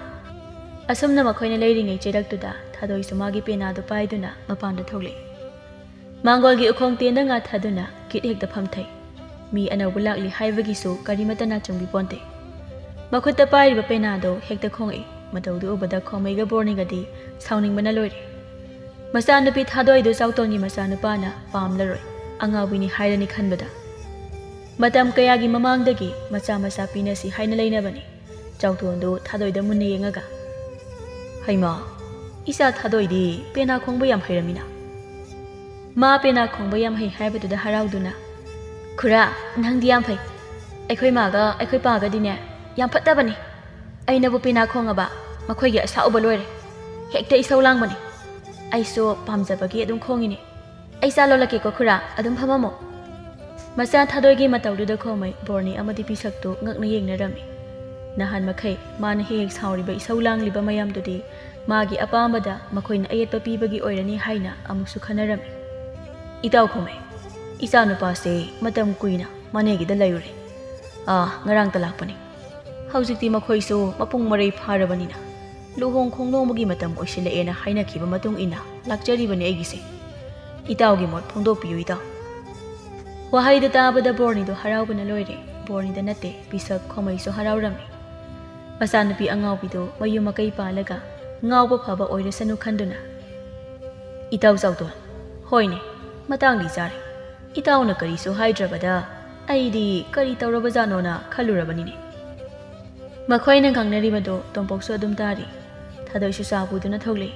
ꯑꯁꯨꯝꯅ ꯃꯈꯣꯏꯅ ꯂꯩꯔꯤꯉꯩ ꯆꯩꯔꯛꯇꯨꯗ ꯊꯥꯗꯣꯏꯁꯨ ꯃꯥꯒꯤ ꯄꯦꯅꯥꯗꯨ ꯄꯥꯏꯗꯨꯅ ꯃꯄꯥꯟꯗ ꯊꯣꯛꯂꯛꯏ꯫ ꯃꯥꯡꯒꯣꯜꯒꯤ ꯎꯈꯣꯡ ꯇꯦꯟꯗ ꯉꯥ ꯊꯥꯗꯨꯅ ꯀꯤꯠ ꯍꯦꯛꯇ ꯐꯝꯊꯩ꯫ ꯃꯤ ꯑꯅꯧꯕ ꯂꯥꯛꯂꯤ ꯍꯥꯏꯕꯒꯤꯁꯨ ꯀꯔꯤꯃꯠꯇ ꯅꯥꯆꯨꯡꯕꯤ ꯄꯣꯟꯇꯦ꯫ ꯃꯈꯨꯠꯇ ꯄꯥꯏꯔꯤꯕ ꯄꯦꯅꯥꯗꯣ ꯍꯦꯛꯇ ꯈꯣꯡꯉꯛꯏ꯫ ꯃꯇꯧꯗꯨ ꯎꯕꯗ ꯈꯣꯃꯩꯒ ꯕꯣꯔꯅꯤꯒꯗꯤ ꯁꯥꯎꯅꯤꯡꯕꯅ ꯂꯣꯏꯔꯦ꯫ ꯃꯆꯥꯅꯨꯄꯤ ꯊꯥꯗꯣꯏꯗꯨ ꯆꯥꯎꯇꯣꯟꯒꯤ ꯃꯆꯥꯅꯨꯄꯥꯅ ꯄꯥꯝꯂꯔꯣꯏ, ꯑꯉꯥꯎꯕꯤꯅꯤ ꯍꯥꯏꯔꯅꯤ ꯈꯟꯕꯗ꯫ ꯃꯇꯝ ꯀꯌꯥꯒꯤ ꯃꯃꯥꯡꯗꯒꯤ ꯃꯆꯥ ꯃꯆꯥ ꯄꯤꯅꯁꯤ ꯍꯥꯏꯅ ꯂꯩꯅꯕꯅꯤ꯫ ꯆꯥꯎꯇꯣꯟꯗꯨ ꯊꯥꯗꯣꯏꯗ ꯃꯨꯟꯅ ꯌꯦꯡꯉꯒ, "ꯍꯩꯃꯥ, ꯏꯆꯥ ꯊꯥꯗꯣꯏꯗꯤ ꯄꯦꯅꯥ ꯈꯣꯡꯕ ꯌꯥꯝ ꯍꯩꯔꯝꯃꯤꯅ꯫" ꯃꯥ ꯄꯦꯅꯥ ꯈꯣꯡꯕ ꯌꯥꯝ ꯍꯩ ꯍꯥꯏꯕꯗꯨꯗ ꯍꯔꯥꯎꯗꯨꯅ, "ꯈꯨꯔꯥ, ꯅꯪꯗꯤ ꯌꯥꯝ ꯐꯩ꯫ ꯑꯩꯈꯣꯏ ꯃꯥꯒ ꯑꯩꯈꯣꯏ ꯄꯥꯒꯗꯤꯅꯦ ꯌꯥꯝ ꯐꯠꯇꯕꯅꯤ꯫ ꯑꯩꯅꯕꯨ ꯄꯦꯅꯥ ꯈꯣꯡꯉꯕ ꯃꯈꯣꯏꯒꯤ ꯑꯁꯥꯎꯕ ꯂꯣꯏꯔꯦ꯫ ꯍꯦꯛꯇ ꯏꯁꯧ ꯂꯥꯡꯕꯅꯤ꯫ ꯑꯩꯁꯨ ꯄꯥꯝꯖꯕꯒꯤ ꯑꯗꯨꯝ ꯈꯣꯡꯉꯤꯅꯤ꯫ ꯑꯩ ꯆꯥ ꯂꯣꯜꯂꯛꯀꯦꯀꯣ ꯈꯨꯔꯥ, ꯑꯗꯨꯝ ꯐꯝꯃꯝꯃꯣ꯫" ꯃꯆꯥ ꯊꯥꯗꯣꯏꯒꯤ ꯃꯇꯧꯗꯨꯗ ꯈꯣꯃꯩ, ꯕꯣꯔꯅꯤ ꯑꯃꯗꯤ ꯄꯤꯁꯛꯇꯨ ꯉꯛꯅ ꯌꯦꯡꯅꯔꯝꯃꯤ꯫ ꯅꯍꯥꯟ ꯃꯈꯩ ꯃꯥꯅ ꯍꯦꯛ ꯍꯦꯛ ꯁꯥꯎꯔꯤꯕ ꯏꯁꯧ ꯂꯥꯡꯂꯤꯕ ꯃꯌꯥꯝꯗꯨꯗꯤ ꯃꯥꯒꯤ ꯑꯄꯥꯝꯕꯗ ꯃꯈꯣꯏꯅ ꯑꯌꯦꯠꯄ ꯄꯤꯕꯒꯤ ꯑꯣꯏꯔꯅꯤ ꯍꯥꯏꯅ ꯑꯃꯨꯛꯁꯨ ꯈꯟꯅꯔꯝꯃꯤ꯫ "ꯏꯇꯥꯎ ꯈꯣꯃꯩ, ꯏꯆꯥꯅꯨꯄꯥꯁꯦ ꯃꯇꯝ ꯀꯨꯏꯅ ꯃꯅꯦꯒꯤꯗ ꯂꯩꯔꯨꯔꯦ꯫ ꯑꯥ, ꯉꯔꯥꯡꯇ ꯂꯥꯛꯄꯅꯤ꯫ ꯍꯧꯖꯤꯛꯇꯤ ꯃꯈꯣꯏꯁꯨ ꯃꯄꯨꯡ ꯃꯔꯩ ꯐꯥꯔꯕꯅꯤꯅ ꯂꯨꯍꯣꯡ ꯈꯣꯡꯗꯣꯡꯕꯒꯤ ꯃꯇꯝ ꯑꯣꯏꯁꯤꯜꯂꯛꯑꯦꯅ ꯍꯥꯏꯅꯈꯤꯕ ꯃꯇꯨꯡ ꯏꯟꯅ ꯂꯥꯛꯆꯔꯤꯕꯅꯤ ꯑꯩꯒꯤꯁꯦ꯫ ꯏꯇꯥꯎꯒꯤ ꯃꯣꯠ ꯐꯣꯡꯗꯣꯛꯄꯤꯌꯨ ꯏꯇꯥꯎ"꯫ ꯋꯥꯍꯩꯗꯨ ꯇꯥꯕꯗ ꯕꯣꯔꯅꯤꯗꯣ ꯍꯔꯥꯎꯕꯅ ꯂꯣꯏꯔꯦ꯫ ꯕꯣꯔꯅꯤꯗ ꯅꯠꯇꯦ, ꯄꯤꯁꯛ ꯈꯣꯃꯩꯁꯨ ꯍꯔꯥꯎꯔꯝꯃꯤ꯫ ꯃꯆꯥꯅꯨꯄꯤ ꯑꯉꯥꯎꯕꯤꯗꯨ ꯃꯌꯨꯝ ꯃꯀꯩ ꯄꯥꯜꯂꯒ ꯉꯥꯎꯕ ꯐꯕ ꯑꯣꯏꯔꯁꯅꯨ ꯈꯟꯗꯨꯅ, "ꯏꯇꯥꯎ ꯆꯥꯎꯇꯣꯟ, ꯍꯣꯏꯅꯦ, ꯃꯇꯥꯡꯗꯤ ꯆꯥꯔꯦ꯫ ꯏꯇꯥꯎꯅ ꯀꯔꯤꯁꯨ ꯍꯥꯏꯗ꯭ꯔꯕꯗ ꯑꯩꯗꯤ ꯀꯔꯤ ꯇꯧꯔꯕꯖꯥꯠꯅꯣꯅ ꯈꯜꯂꯨꯔꯕꯅꯤꯅꯦ"꯫ ꯃꯈꯣꯏꯅ ꯉꯥꯡꯅꯔꯤꯕꯗꯨ ꯇꯣꯝꯄꯣꯛꯁꯨ ꯑꯗꯨꯝ ꯇꯥꯔꯤ꯫ ꯊꯥꯗꯣꯏꯁꯨ ꯆꯥ ꯄꯨꯗꯨꯅ ꯊꯣꯛꯂꯛꯏ꯫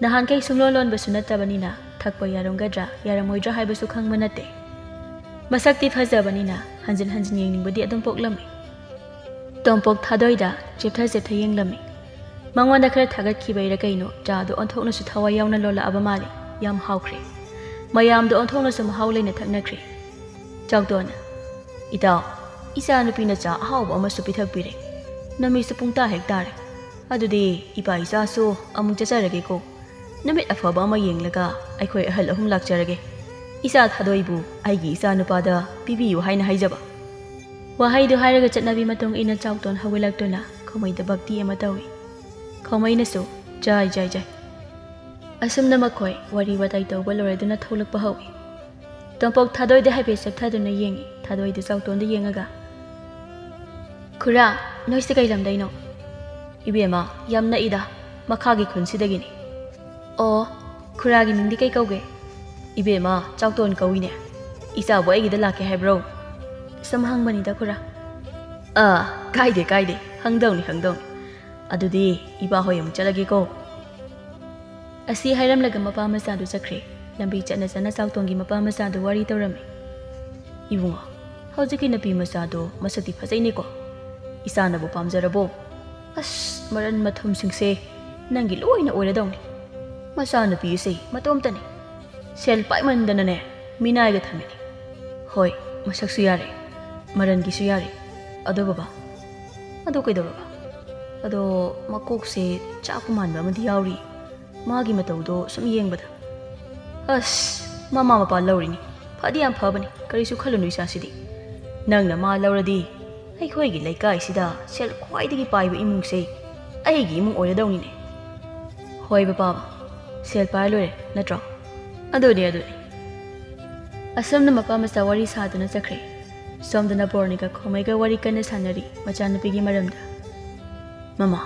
ꯅꯍꯥꯟꯈꯩ ꯁꯨꯡꯂꯣꯟ ꯂꯣꯟꯕꯁꯨ ꯅꯠꯇꯕꯅꯤꯅ ꯊꯛꯄ ꯌꯥꯔꯝꯒꯗ꯭ꯔꯥ ꯌꯥꯔꯝꯃꯣꯏꯗ꯭ꯔꯥ ꯍꯥꯏꯕꯁꯨ ꯈꯪꯕ ꯅꯠꯇꯦ꯫ ꯃꯁꯛꯇꯤ ꯐꯖꯕꯅꯤꯅ ꯍꯟꯖꯤꯟ ꯍꯟꯖꯤꯟ ꯌꯦꯡꯅꯤꯡꯕꯗꯤ ꯑꯗꯨꯝ ꯄꯣꯛꯂꯝꯃꯤ꯫ ꯇꯣꯝꯄꯣꯛ ꯊꯥꯗꯣꯏꯗ ꯆꯦꯞꯊ ꯆꯦꯞꯊ ꯌꯦꯡꯂꯝꯃꯤ꯫ ꯃꯉꯣꯟꯗ ꯈꯔ ꯊꯥꯒꯠꯈꯤꯕꯩꯔ ꯀꯩꯅꯣ, ꯆꯥꯗꯣ ꯑꯣꯟꯊꯣꯛꯅꯁꯨ ꯊꯋꯥꯏ ꯌꯥꯎꯅ ꯂꯣꯜꯂꯛꯑꯕ ꯃꯥꯜꯂꯤ꯫ ꯌꯥꯝ ꯍꯥꯎꯈ꯭ꯔꯦ꯫ ꯃꯌꯥꯝꯗꯣ ꯑꯣꯟꯊꯣꯛꯅꯁꯨ ꯃꯍꯥꯎ ꯂꯩꯅ ꯊꯛꯅꯈ꯭ꯔꯦ꯫ ꯆꯥꯎꯇꯣꯟꯅ, "ꯏꯇꯥꯎ, ꯏꯆꯥꯅꯨꯄꯤꯅ ꯆꯥ ꯑꯍꯥꯎꯕ ꯑꯃꯁꯨ ꯄꯤꯊꯛꯄꯤꯔꯦ꯫ ꯅꯨꯃꯤꯠꯁꯨ ꯄꯨꯡ ꯇꯥ ꯍꯦꯛ ꯇꯥꯔꯦ꯫ ꯑꯗꯨꯗꯤ ꯏꯄꯥ ꯏꯆꯥꯁꯨ ꯑꯃꯨꯛ ꯆꯠꯆꯔꯒꯦꯀꯣ꯫ ꯅꯨꯃꯤꯠ ꯑꯐꯕ ꯑꯃ ꯌꯦꯡꯂꯒ ꯑꯩꯈꯣꯏ ꯑꯍꯜ ꯑꯍꯨꯝ ꯂꯥꯛꯆꯔꯒꯦ꯫ ꯏꯆꯥ ꯊꯥꯗꯣꯏꯕꯨ ꯑꯩꯒꯤ ꯏꯆꯥꯅꯨꯄꯥꯗ ꯄꯤꯕꯤꯌꯨ ꯍꯥꯏꯅ ꯍꯥꯏꯖꯕ"꯫ ꯋꯥꯍꯩꯗꯨ ꯍꯥꯏꯔꯒ ꯆꯠꯅꯕꯤ ꯃꯇꯨꯡ ꯏꯟꯅ ꯆꯥꯎꯇꯣꯟ ꯍꯧꯒꯠꯂꯛꯇꯨꯅ ꯈꯣꯃꯩꯗ ꯚꯛꯇꯤ ꯑꯃ ꯇꯧꯏ꯫ ꯈꯣꯃꯩꯅꯁꯨ, "ꯖꯥꯏ, ꯖꯥꯏ, ꯖꯥꯏ"꯫ ꯑꯁꯨꯝꯅ ꯃꯈꯣꯏ ꯋꯥꯔꯤ ꯋꯥꯇꯥꯏ ꯇꯧꯕ ꯂꯣꯏꯔꯗꯨꯅ ꯊꯣꯛꯂꯛꯄ ꯍꯧꯏ꯫ ꯇꯣꯝꯄꯣꯛ ꯊꯥꯗꯣꯏꯗ ꯍꯥꯏꯐꯦꯠ ꯆꯦꯞꯊꯗꯨꯅ ꯌꯦꯡꯏ꯫ ꯊꯥꯗꯣꯏꯗꯨ ꯆꯥꯎꯇꯣꯟꯗ ꯌꯦꯡꯉꯒ, "ꯈꯨꯔꯥ, ꯅꯣꯏꯁꯦ ꯀꯩ ꯂꯝꯗꯩꯅꯣ?" "ꯏꯕꯦꯝꯃ, ꯌꯥꯝ ꯅꯛꯏꯗ, ꯃꯈꯥꯒꯤ ꯈꯨꯟꯁꯤꯗꯒꯤꯅꯤ"꯫ "ꯑꯣ, ꯈꯨꯔꯥꯒꯤ ꯃꯤꯡꯗꯤ ꯀꯩ ꯀꯧꯒꯦ?" "ꯏꯕꯦꯝꯃ, ꯆꯥꯎꯇꯣꯟ ꯀꯧꯏꯅꯦ꯫ ꯏꯆꯥꯕꯨ ꯑꯩꯒꯤꯗ ꯂꯥꯛꯀꯦ ꯍꯥꯏꯕ꯭ꯔꯣ?" "ꯁꯨꯝ ꯍꯪꯕꯅꯤꯗ ꯈꯨꯔꯥ"꯫ "ꯑꯥ, ꯀꯥꯏꯗꯦ ꯀꯥꯏꯗꯦ, ꯍꯪꯗꯧꯅꯤ ꯍꯪꯗꯧꯅꯤ꯫ ꯑꯗꯨꯗꯤ ꯏꯄꯥ ꯍꯣꯏ ꯑꯃꯨꯛ ꯆꯠꯂꯒꯦꯀꯣ"꯫ ꯑꯁꯤ ꯍꯥꯏꯔꯝꯂꯒ ꯃꯄꯥ ꯃꯆꯥꯗꯨ ꯆꯠꯈ꯭ꯔꯦ꯫ ꯂꯝꯕꯤ ꯆꯠꯅ ꯆꯠꯅ ꯆꯥꯎꯇꯣꯟꯒꯤ ꯃꯄꯥ ꯃꯆꯥꯗꯨ ꯋꯥꯔꯤ ꯇꯧꯔꯝꯃꯤ꯫ "ꯏꯕꯨꯡꯉꯣ, ꯍꯧꯖꯤꯛꯀꯤ ꯅꯨꯄꯤ ꯃꯆꯥꯗꯣ ꯃꯁꯛꯇꯤ ꯐꯖꯩꯅꯦꯀꯣ꯫ ꯏꯆꯥꯅꯕꯨ ꯄꯥꯝꯖꯔꯕꯣ? ꯑꯁ, ꯃꯔꯟ ꯃꯊꯨꯝꯁꯤꯡꯁꯦ ꯅꯪꯒꯤ ꯂꯣꯏꯅ ꯑꯣꯏꯔꯗꯧꯅꯤ꯫ ꯃꯆꯥꯅꯨꯄꯤ ꯑꯁꯤ ꯃꯇꯣꯝꯇꯅꯤ꯫ ꯁꯦꯜ ꯄꯥꯏꯃꯟꯗꯅꯅꯦ, ꯃꯤꯅꯥꯏꯒ ꯊꯝꯃꯤꯅꯤ꯫ ꯍꯣꯏ, ꯃꯁꯛꯁꯨ ꯌꯥꯔꯦ, ꯃꯔꯟꯒꯤꯁꯨ ꯌꯥꯔꯦ꯫ ꯑꯗꯣ ꯕꯕꯥ, ꯑꯗꯣ ꯀꯩꯗꯧꯔꯕ? ꯑꯗꯣ ꯃꯀꯣꯛꯁꯦ ꯆꯥꯛꯄ ꯃꯥꯟꯕ ꯑꯃꯗꯤ ꯌꯥꯎꯔꯤ꯫ ꯃꯥꯒꯤ ꯃꯇꯧꯗꯣ ꯁꯨꯝ ꯌꯦꯡꯕꯗ꯫ ꯑꯁ, ꯃꯃꯥ ꯃꯄꯥ ꯂꯧꯔꯤꯅꯤ꯫ ꯐꯗꯤ ꯌꯥꯝ ꯐꯕꯅꯤ, ꯀꯔꯤꯁꯨ ꯈꯜꯂꯨꯅꯨ ꯏꯆꯥꯁꯤꯗꯤ꯫ ꯅꯪꯅ ꯃꯥ ꯂꯧꯔꯗꯤ ꯑꯩꯈꯣꯏꯒꯤ ꯂꯩꯀꯥꯏꯁꯤꯗ ꯁꯦꯜ ꯈ꯭ꯋꯥꯏꯗꯒꯤ ꯄꯥꯏꯕ ꯏꯃꯨꯡꯁꯦ ꯑꯩꯒꯤ ꯏꯃꯨꯡ ꯑꯣꯏꯔꯗꯧꯅꯤꯅꯦ꯫ ꯍꯣꯏ ꯕꯄꯥꯕ, ꯁꯦꯜ ꯄꯥꯏꯔ ꯂꯣꯏꯔꯦ ꯅꯠꯇ꯭ꯔꯣ? ꯑꯗꯨꯅꯤ, ꯑꯗꯨꯅꯤ꯫ ꯑꯁꯣꯝꯅ ꯃꯄꯥ ꯃꯆꯥ ꯋꯥꯔꯤ ꯁꯥꯗꯨꯅ ꯆꯠꯈ꯭ꯔꯦ꯫ ꯁꯣꯝꯗꯅ ꯕꯣꯔꯅꯤꯒ ꯈꯣꯃꯩꯒ ꯋꯥꯔꯤ ꯀꯟꯅ ꯁꯥꯟꯅꯔꯤ ꯃꯆꯥꯅꯨꯄꯤꯒꯤ ꯃꯔꯝꯗ꯫ ꯃꯃꯥ,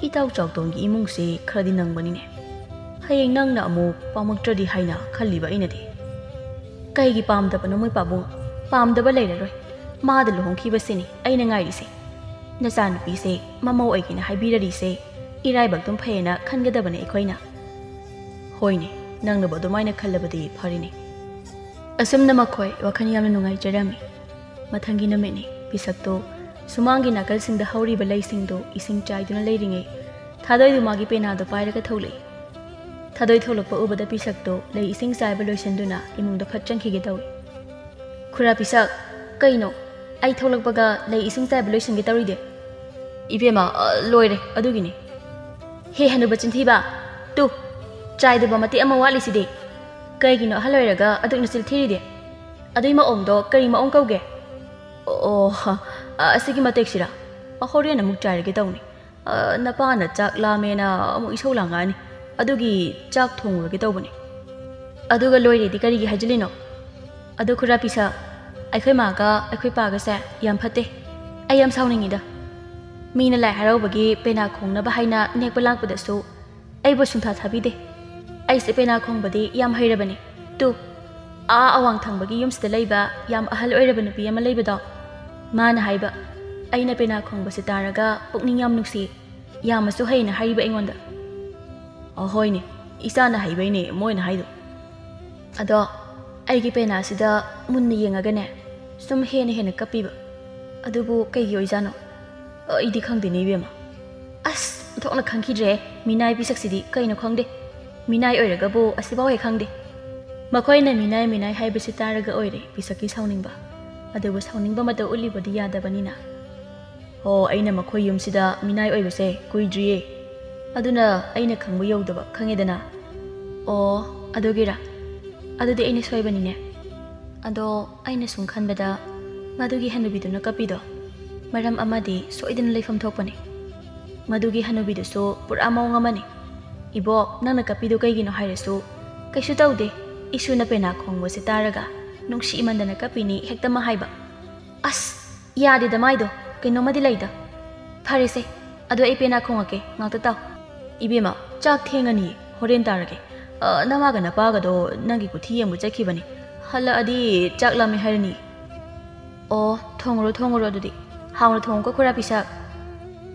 ꯏꯇꯥꯎ ꯆꯥꯎꯇꯣꯟꯒꯤ ꯏꯃꯨꯡꯁꯦ ꯈꯔꯗꯤ ꯅꯪꯕꯅꯤꯅꯦ꯫ ꯍꯌꯦꯡ ꯅꯪꯅ ꯑꯃꯨꯛ ꯄꯥꯝꯃꯛꯇ꯭ꯔꯗꯤ ꯍꯥꯏꯅ ꯈꯜꯂꯤꯕ ꯑꯩꯅꯗꯤ꯫ ꯀꯩꯒꯤ ꯄꯥꯝꯗꯕꯅꯣ ꯃꯣꯏ ꯄꯥꯕꯨꯡ? ꯄꯥꯝꯗꯕ ꯂꯩꯔꯔꯣꯏ꯫ ꯃꯥꯗ ꯂꯨꯍꯣꯡꯈꯤꯕꯁꯤꯅꯤ ꯑꯩꯅ ꯉꯥꯏꯔꯤꯁꯦ꯫ ꯅꯆꯥꯅꯨꯄꯤꯁꯦ ꯃꯃꯧ ꯑꯣꯏꯒꯦꯅ ꯍꯥꯏꯕꯤꯔꯔꯤꯁꯦ ꯏꯔꯥꯏꯕꯛ ꯑꯗꯨꯝ ꯐꯩꯌꯦꯅ ꯈꯟꯒꯗꯕꯅꯦ ꯑꯩꯈꯣꯏꯅ꯫ ꯍꯣꯏꯅꯦ, ꯅꯪꯅꯕꯨ ꯑꯗꯨꯃꯥꯏꯅ ꯈꯜꯂꯕꯗꯤ ꯐꯔꯤꯅꯦ꯫ ꯑꯁꯨꯝꯅ ꯃꯈꯣꯏ ꯋꯥꯈꯜ ꯌꯥꯝꯅ ꯅꯨꯡꯉꯥꯏꯖꯔꯝꯃꯤ꯫ ꯃꯊꯪꯒꯤ ꯅꯨꯃꯤꯠꯅꯤ꯫ ꯄꯤꯁꯛꯇꯨ ꯁꯨꯃꯥꯡꯒꯤ ꯅꯥꯀꯜꯁꯤꯡꯗ ꯍꯧꯔꯤꯕ ꯂꯩꯁꯤꯡꯗꯨ ꯏꯁꯤꯡ ꯆꯥꯏꯗꯨꯅ ꯂꯩꯔꯤꯉꯩ ꯊꯥꯗꯣꯏꯗꯨ ꯃꯥꯒꯤ ꯄꯦꯅꯥꯗꯨ ꯄꯥꯏꯔꯒ ꯊꯣꯛꯂꯛꯏ꯫ ꯊꯥꯗꯣꯏ ꯊꯣꯛꯂꯛꯄ ꯎꯕꯗ ꯄꯤꯁꯛꯇꯨ ꯂꯩ ꯏꯁꯤꯡ ꯆꯥꯏꯕ ꯂꯣꯏꯁꯤꯟꯗꯨꯅ ꯏꯃꯨꯡꯗ ꯐꯠ ꯆꯪꯈꯤꯒꯦ ꯇꯧꯏ꯫ "ꯈꯨꯔꯥ ꯄꯤꯁꯛ, ꯀꯩꯅꯣ? ꯑꯩ ꯊꯣꯛꯂꯛꯄꯒ ꯂꯩ ꯏꯁꯤꯡ ꯆꯥꯏꯕ ꯂꯣꯏꯁꯤꯟꯒꯦ ꯇꯧꯔꯤꯗꯤ?" "ꯏꯕꯦꯝꯃ, ꯑ, ꯂꯣꯏꯔꯦ ꯑꯗꯨꯒꯤꯅꯤ꯫" "ꯍꯦ ꯍꯅꯨꯕ ꯆꯤꯟꯊꯤꯕ, ꯇꯨ, ꯆꯥꯏꯗꯕ ꯃꯇꯦꯛ ꯑꯃ ꯋꯥꯠꯂꯤꯁꯤꯗꯤ꯫ ꯀꯩꯒꯤꯅꯣ ꯑꯍꯜ ꯑꯣꯏꯔꯒ ꯑꯗꯨꯛ ꯅꯆꯤꯜ ꯊꯤꯔꯤꯗꯤ? ꯑꯗꯨꯏ ꯃꯑꯣꯡꯗꯣ ꯀꯔꯤ ꯃꯑꯣꯡ ꯀꯧꯒꯦ?" "ꯑꯣ, ꯍ, ꯑ, ꯑꯁꯤꯒꯤ ꯃꯇꯦꯛꯁꯤꯔꯥ? ꯑ, ꯍꯣꯔꯦꯟ ꯑꯃꯨꯛ ꯆꯥꯏꯔꯒꯦ ꯇꯧꯅꯤ꯫ ꯑ, ꯅꯄꯥꯅ ꯆꯥꯛ ꯂꯥꯝꯃꯦꯅ ꯑꯃꯨꯛ ꯏꯁꯧ ꯂꯥꯡꯉꯛꯑꯅꯤ꯫ ꯑꯗꯨꯒꯤ ꯆꯥꯛ ꯊꯣꯡꯉꯨꯔꯒꯦ ꯇꯧꯕꯅꯤ꯫" "ꯑꯗꯨꯒ ꯂꯣꯏꯔꯦꯗꯤ ꯀꯔꯤꯒꯤ ꯍꯥꯏꯖꯤꯜꯂꯤꯅꯣ?" "ꯑꯗꯨ ꯈꯨꯔꯥ ꯄꯤꯁꯛ, ꯑꯩꯈꯣꯏ ꯃꯥꯒ ꯑꯩꯈꯣꯏ ꯄꯥꯒꯁꯦ ꯌꯥꯝ ꯐꯠꯇꯦ꯫ ꯑꯩ ꯌꯥꯝ ꯁꯥꯎꯅꯤꯡꯉꯤꯗ꯫ ꯃꯤꯅ ꯂꯥꯏ ꯍꯔꯥꯎꯕꯒꯤ ꯄꯦꯅꯥ ꯈꯣꯡꯅꯕ ꯍꯥꯏꯅ ꯅꯦꯛꯄ ꯂꯥꯛꯄꯗꯁꯨ ꯑꯩꯕꯨ ꯁꯨꯡꯊꯥ ꯊꯥꯕꯤꯗꯦ꯫ ꯑꯩꯁꯦ ꯄꯦꯅꯥ ꯈꯣꯡꯕꯗꯤ ꯌꯥꯝ ꯍꯩꯔꯕꯅꯤ꯫ ꯇꯨ, ꯑꯥ ꯑꯋꯥꯡ ꯊꯪꯕꯒꯤ ꯌꯨꯝꯁꯤꯗ ꯂꯩꯕ ꯌꯥꯝ ꯑꯍꯜ ꯑꯣꯏꯔꯕ ꯅꯨꯄꯤ ꯑꯃ ꯂꯩꯕꯗꯣ, ꯃꯥꯅ ꯍꯥꯏꯕ, ꯑꯩꯅ ꯄꯦꯅꯥ ꯈꯣꯡꯕꯁꯤ ꯇꯥꯔꯒ ꯄꯨꯛꯅꯤꯡ ꯌꯥꯝ ꯅꯨꯡꯁꯤ, ꯌꯥꯝꯅꯁꯨ ꯍꯩꯅ ꯍꯥꯏꯔꯤꯕ ꯑꯩꯉꯣꯟꯗ꯫" "ꯑꯣ, ꯍꯣꯏꯅꯦ, ꯏꯆꯥꯅ ꯍꯩꯕꯩꯅꯦ ꯃꯣꯏꯅ ꯍꯥꯏꯗꯣ꯫ ꯑꯗꯣ ꯑꯩꯒꯤ ꯄꯦꯅꯥꯁꯤꯗ ꯃꯨꯟꯅ ꯌꯦꯡꯉꯒꯅꯦ, ꯁꯨꯝ ꯍꯦꯟꯅ ꯍꯦꯟꯅ ꯀꯞꯄꯤꯕ꯫ ꯑꯗꯨꯕꯨ ꯀꯩꯒꯤ ꯑꯣꯏꯖꯥꯠꯅꯣ? ꯑꯩꯗꯤ ꯈꯪꯗꯦꯅꯦ ꯏꯕꯦꯝꯃ꯫ ꯑꯁ, ꯑꯣꯟꯊꯣꯛꯅ ꯈꯪꯈꯤꯗ꯭ꯔꯦ꯫ ꯃꯤꯅꯥꯏ ꯄꯤꯁꯛꯁꯤꯗꯤ ꯀꯩꯅꯣ ꯈꯪꯗꯦ꯫ ꯃꯤꯅꯥꯏ ꯑꯣꯏꯔꯒꯕꯨ ꯑꯁꯤꯐꯥꯎ ꯍꯦꯛ ꯈꯪꯗꯦ꯫" ꯃꯈꯣꯏꯅ ꯃꯤꯅꯥꯏ ꯃꯤꯅꯥꯏ ꯍꯥꯏꯕꯁꯤ ꯇꯥꯔꯒ ꯑꯣꯏꯔꯦ ꯄꯤꯁꯛꯀꯤ ꯁꯥꯎꯅꯤꯡꯕ꯫ ꯑꯗꯨꯕꯨ ꯁꯥꯎꯅꯤꯡꯕ ꯃꯇꯧ ꯎꯠꯂꯤꯕꯗꯤ ꯌꯥꯗꯕꯅꯤꯅ꯫ ꯍꯣ, ꯑꯩꯅ ꯃꯈꯣꯏ ꯌꯨꯝꯁꯤꯗ ꯃꯤꯅꯥꯏ ꯑꯣꯏꯕꯁꯦ ꯀꯨꯏꯗ꯭ꯔꯤꯌꯦ꯫ ꯑꯗꯨꯅ ꯑꯩꯅ ꯈꯪꯕ ꯌꯧꯗꯕ, ꯈꯪꯉꯦꯗꯅ꯫ ꯑꯣ, ꯑꯗꯨꯒꯤꯔꯥ? ꯑꯗꯨꯗꯤ ꯑꯩꯅ ꯁꯣꯏꯕꯅꯤꯅꯦ꯫ ꯑꯗꯣ ꯑꯩꯅ ꯁꯨꯝ ꯈꯟꯕꯗ, ꯃꯗꯨꯒꯤ ꯍꯅꯨꯕꯤꯗꯨꯅ ꯀꯞꯄꯤꯗꯣ ꯃꯔꯝ ꯑꯃꯗꯤ ꯁꯣꯏꯗꯅ ꯂꯩꯐꯝ ꯊꯣꯛꯄꯅꯤ꯫ ꯃꯗꯨꯒꯤ ꯍꯅꯨꯕꯤꯗꯨꯁꯨ ꯄꯨꯔꯥ ꯃꯑꯣꯡ ꯑꯃꯅꯤ꯫ "ꯏꯕꯣꯛ, ꯅꯪꯅ ꯀꯞꯄꯤꯗꯣ ꯀꯩꯒꯤꯅꯣ?" ꯍꯥꯏꯔꯁꯨ, "ꯀꯩꯁꯨ ꯇꯧꯗꯦ, ꯏꯁꯨꯅ ꯄꯦꯅꯥ ꯈꯣꯡꯕꯁꯦ ꯇꯥꯔꯒ ꯅꯨꯡꯁꯤꯃꯟꯗꯅ ꯀꯞꯄꯤꯅꯤ" ꯍꯦꯛꯇ ꯑꯃ ꯍꯥꯏꯕ꯫ ꯑꯁ, ꯌꯥꯗꯦꯗ ꯃꯥꯏꯗꯣ, ꯀꯩꯅꯣꯝꯃꯗꯤ ꯂꯩꯗ꯫ ꯐꯔꯦꯁꯦ, ꯑꯗꯣ ꯑꯩ ꯄꯦꯅꯥ ꯈꯣꯡꯉꯛꯀꯦ, ꯉꯥꯛꯇ ꯇꯥꯎ꯫ ꯏꯕꯦꯝꯃ, ꯆꯥꯛ ꯊꯦꯡꯉꯅꯤ, ꯍꯣꯔꯦꯟ ꯇꯥꯔꯒꯦ꯫ ꯑ, ꯅꯃꯥꯒ ꯅꯄꯥꯒꯗꯣ ꯅꯪꯒꯤ ꯀꯨꯊꯤ ꯌꯦꯡꯕ ꯆꯠꯈꯤꯕꯅꯤ꯫ ꯍꯜꯂꯛꯑꯗꯤ ꯆꯥꯛ ꯂꯥꯝꯃꯦ ꯍꯥꯏꯔꯅꯤ꯫ ꯑꯣ, ꯊꯣꯡꯉꯨꯔꯣ, ꯊꯣꯡꯉꯨꯔꯣ ꯑꯗꯨꯗꯤ꯫ ꯍꯥꯎꯅ ꯊꯣꯡꯉꯨꯀꯣ ꯈꯨꯔꯥ ꯄꯤꯁꯛ꯫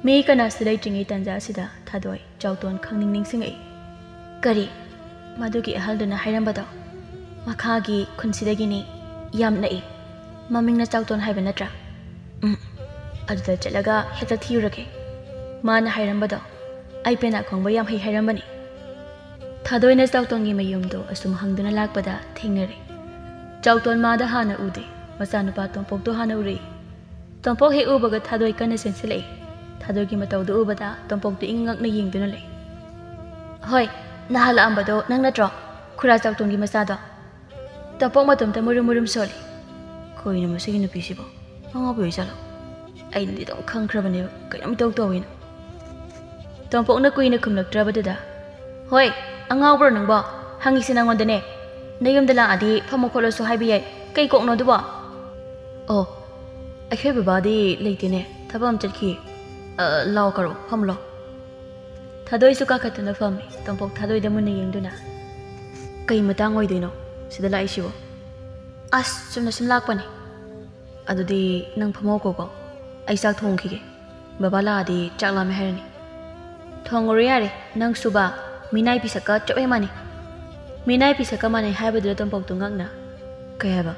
ꯃꯤ ꯀꯅꯥꯁꯨ ꯂꯩꯇ꯭ꯔꯤꯉꯩ ꯇꯥꯟꯖꯥ ꯑꯁꯤꯗ ꯊꯥꯗꯣꯏ ꯆꯥꯎꯇꯣꯟ ꯈꯪꯅꯤꯡ ꯅꯤꯡꯁꯤꯡꯉꯛꯏ꯫ ꯀꯔꯤ? ꯃꯗꯨꯒꯤ ꯑꯍꯜꯗꯨꯅ ꯍꯥꯏꯔꯝꯕꯗꯣ? ꯃꯈꯥꯒꯤ ꯈꯨꯟꯁꯤꯗꯒꯤꯅꯤ, ꯌꯥꯝ ꯅꯛꯏ꯫ ꯃꯃꯤꯡꯅ ꯆꯥꯎꯇꯣꯟ ꯍꯥꯏꯕ ꯅꯠꯇ꯭ꯔꯥ? ꯎꯝ, ꯑꯗꯨꯗ ꯆꯠꯂꯒ ꯍꯦꯛꯇ ꯊꯤꯔꯨꯔꯒꯦ꯫ ꯃꯥꯅ ꯍꯥꯏꯔꯝꯕꯗꯣ, ꯑꯩ ꯄꯦꯅꯥ ꯈꯣꯡꯕ ꯌꯥꯝ ꯍꯩ ꯍꯥꯏꯔꯝꯕꯅꯤ꯫ ꯊꯥꯗꯣꯏꯅ ꯆꯥꯎꯇꯣꯟꯒꯤ ꯃꯌꯨꯝꯗꯣ ꯑꯁꯨꯝ ꯍꯪꯗꯨꯅ ꯂꯥꯛꯄꯗ ꯊꯦꯡꯅꯔꯦ꯫ ꯆꯥꯎꯇꯣꯟ ꯃꯥꯗ ꯍꯥꯟꯅ ꯎꯗꯦ, ꯃꯆꯥꯅꯨꯄꯥ ꯇꯣꯝꯄꯣꯛꯇꯣ ꯍꯥꯟꯅ ꯎꯔꯛꯏ꯫ ꯇꯣꯝꯄꯣꯛ ꯍꯦꯛ ꯎꯕꯒ ꯊꯥꯗꯣꯏ ꯀꯟꯅ ꯆꯦꯟꯁꯤꯜꯂꯛꯏ꯫ ꯊꯥꯗꯣꯏꯒꯤ ꯃꯇꯧꯗꯨ ꯎꯕꯗ ꯇꯣꯝꯄꯣꯛꯇꯨ ꯏꯪ ꯉꯛꯅ ꯌꯦꯡꯗꯨꯅ ꯂꯩ꯫ "ꯍꯣꯏ, ꯅꯍꯥꯟ ꯂꯥꯛꯑꯝꯕꯗꯣ ꯅꯪ ꯅꯠꯇ꯭ꯔꯣ? ꯈꯨꯔꯥ ꯆꯥꯎꯇꯣꯟꯒꯤ ꯃꯆꯥꯗꯣ?" ꯇꯣꯝꯄꯣꯛ ꯃꯇꯣꯝꯇ ꯃꯨꯔꯨꯝ ꯃꯨꯔꯨꯝ ꯁꯣꯜꯂꯤ꯫ "ꯀꯩꯅꯣ ꯃꯁꯤꯒꯤ ꯅꯨꯄꯤꯁꯤꯕꯣ? ꯑꯉꯥꯎꯕꯤ ꯑꯣꯏꯖꯥꯠꯂꯣ? ꯑꯩꯅꯗꯤ ꯑꯗꯨꯝ ꯈꯪꯈ꯭ꯔꯕꯅꯦꯕ, ꯀꯩꯅꯣꯝ ꯏꯇꯧ ꯇꯧꯋꯦꯅ꯫" ꯇꯣꯝꯄꯣꯛꯅ ꯀꯨꯏꯅ ꯈꯨꯝꯂꯛꯇ꯭ꯔꯕꯗꯨꯗ, "ꯍꯣꯏ, ꯑꯉꯥꯎꯕ꯭ꯔꯣ ꯅꯪꯕꯣ? ꯍꯪꯉꯤꯁꯦ ꯅꯪꯉꯣꯟꯗꯅꯦ꯫ ꯅꯌꯨꯝꯗ ꯂꯥꯛꯑꯗꯤ ꯐꯝꯃꯣ ꯈꯣꯠꯂꯣꯁꯨ ꯍꯥꯏꯕ ꯌꯥꯏ꯫ ꯀꯩ ꯀꯣꯛꯅꯣ ꯑꯗꯨꯕꯣ?" "ꯑꯣ, ꯑꯩꯈꯣꯏ ꯕꯕꯥꯗꯤ ꯂꯩꯇꯦꯅꯦ, ꯊꯕꯛ ꯑꯃ ꯆꯠꯈꯤ꯫ ꯑ, ꯂꯥꯛꯑꯣ ꯀꯥꯔꯣ, ꯐꯝꯃꯨ ꯂꯥꯛꯑꯣ꯫" ꯊꯥꯗꯣꯏꯁꯨ ꯀꯥꯈꯠꯇꯨꯅ ꯐꯝꯃꯤ, ꯇꯣꯝꯄꯣꯛ ꯊꯥꯗꯣꯏꯗ ꯃꯨꯟꯅ ꯌꯦꯡꯗꯨꯅ꯫ "ꯀꯩ ꯃꯇꯥꯡ ꯑꯣꯏꯗꯣꯏꯅꯣ ꯁꯤꯗ ꯂꯥꯛꯏꯁꯤꯕꯣ?" "ꯑꯁ, ꯆꯨꯝꯅ ꯁꯨꯝ ꯂꯥꯛꯄꯅꯦ꯫" "ꯑꯗꯨꯗꯤ ꯅꯪ ꯐꯝꯍꯧꯀꯣꯀꯣ, ꯑꯩ ꯆꯥꯛ ꯊꯣꯡꯈꯤꯒꯦ꯫ ꯕꯕꯥ ꯂꯥꯛꯑꯗꯤ ꯆꯥꯛ ꯂꯥꯝꯃꯦ ꯍꯥꯏꯔꯅꯤ꯫" "ꯊꯣꯡꯉꯨꯔꯣ ꯌꯥꯔꯦ, ꯅꯪꯁꯨꯕ ꯃꯤꯅꯥꯏ ꯄꯤꯁꯛꯀ ꯆꯞ ꯍꯦꯛ ꯃꯥꯟꯅꯩ꯫" "ꯃꯤꯅꯥꯏ ꯄꯤꯁꯛꯀ ꯃꯥꯟꯅꯩ" ꯍꯥꯏꯕꯗꯨꯗ ꯇꯣꯝꯄꯣꯛꯇꯨ ꯉꯛꯅ, "ꯀꯩ ꯍꯥꯏꯕ?"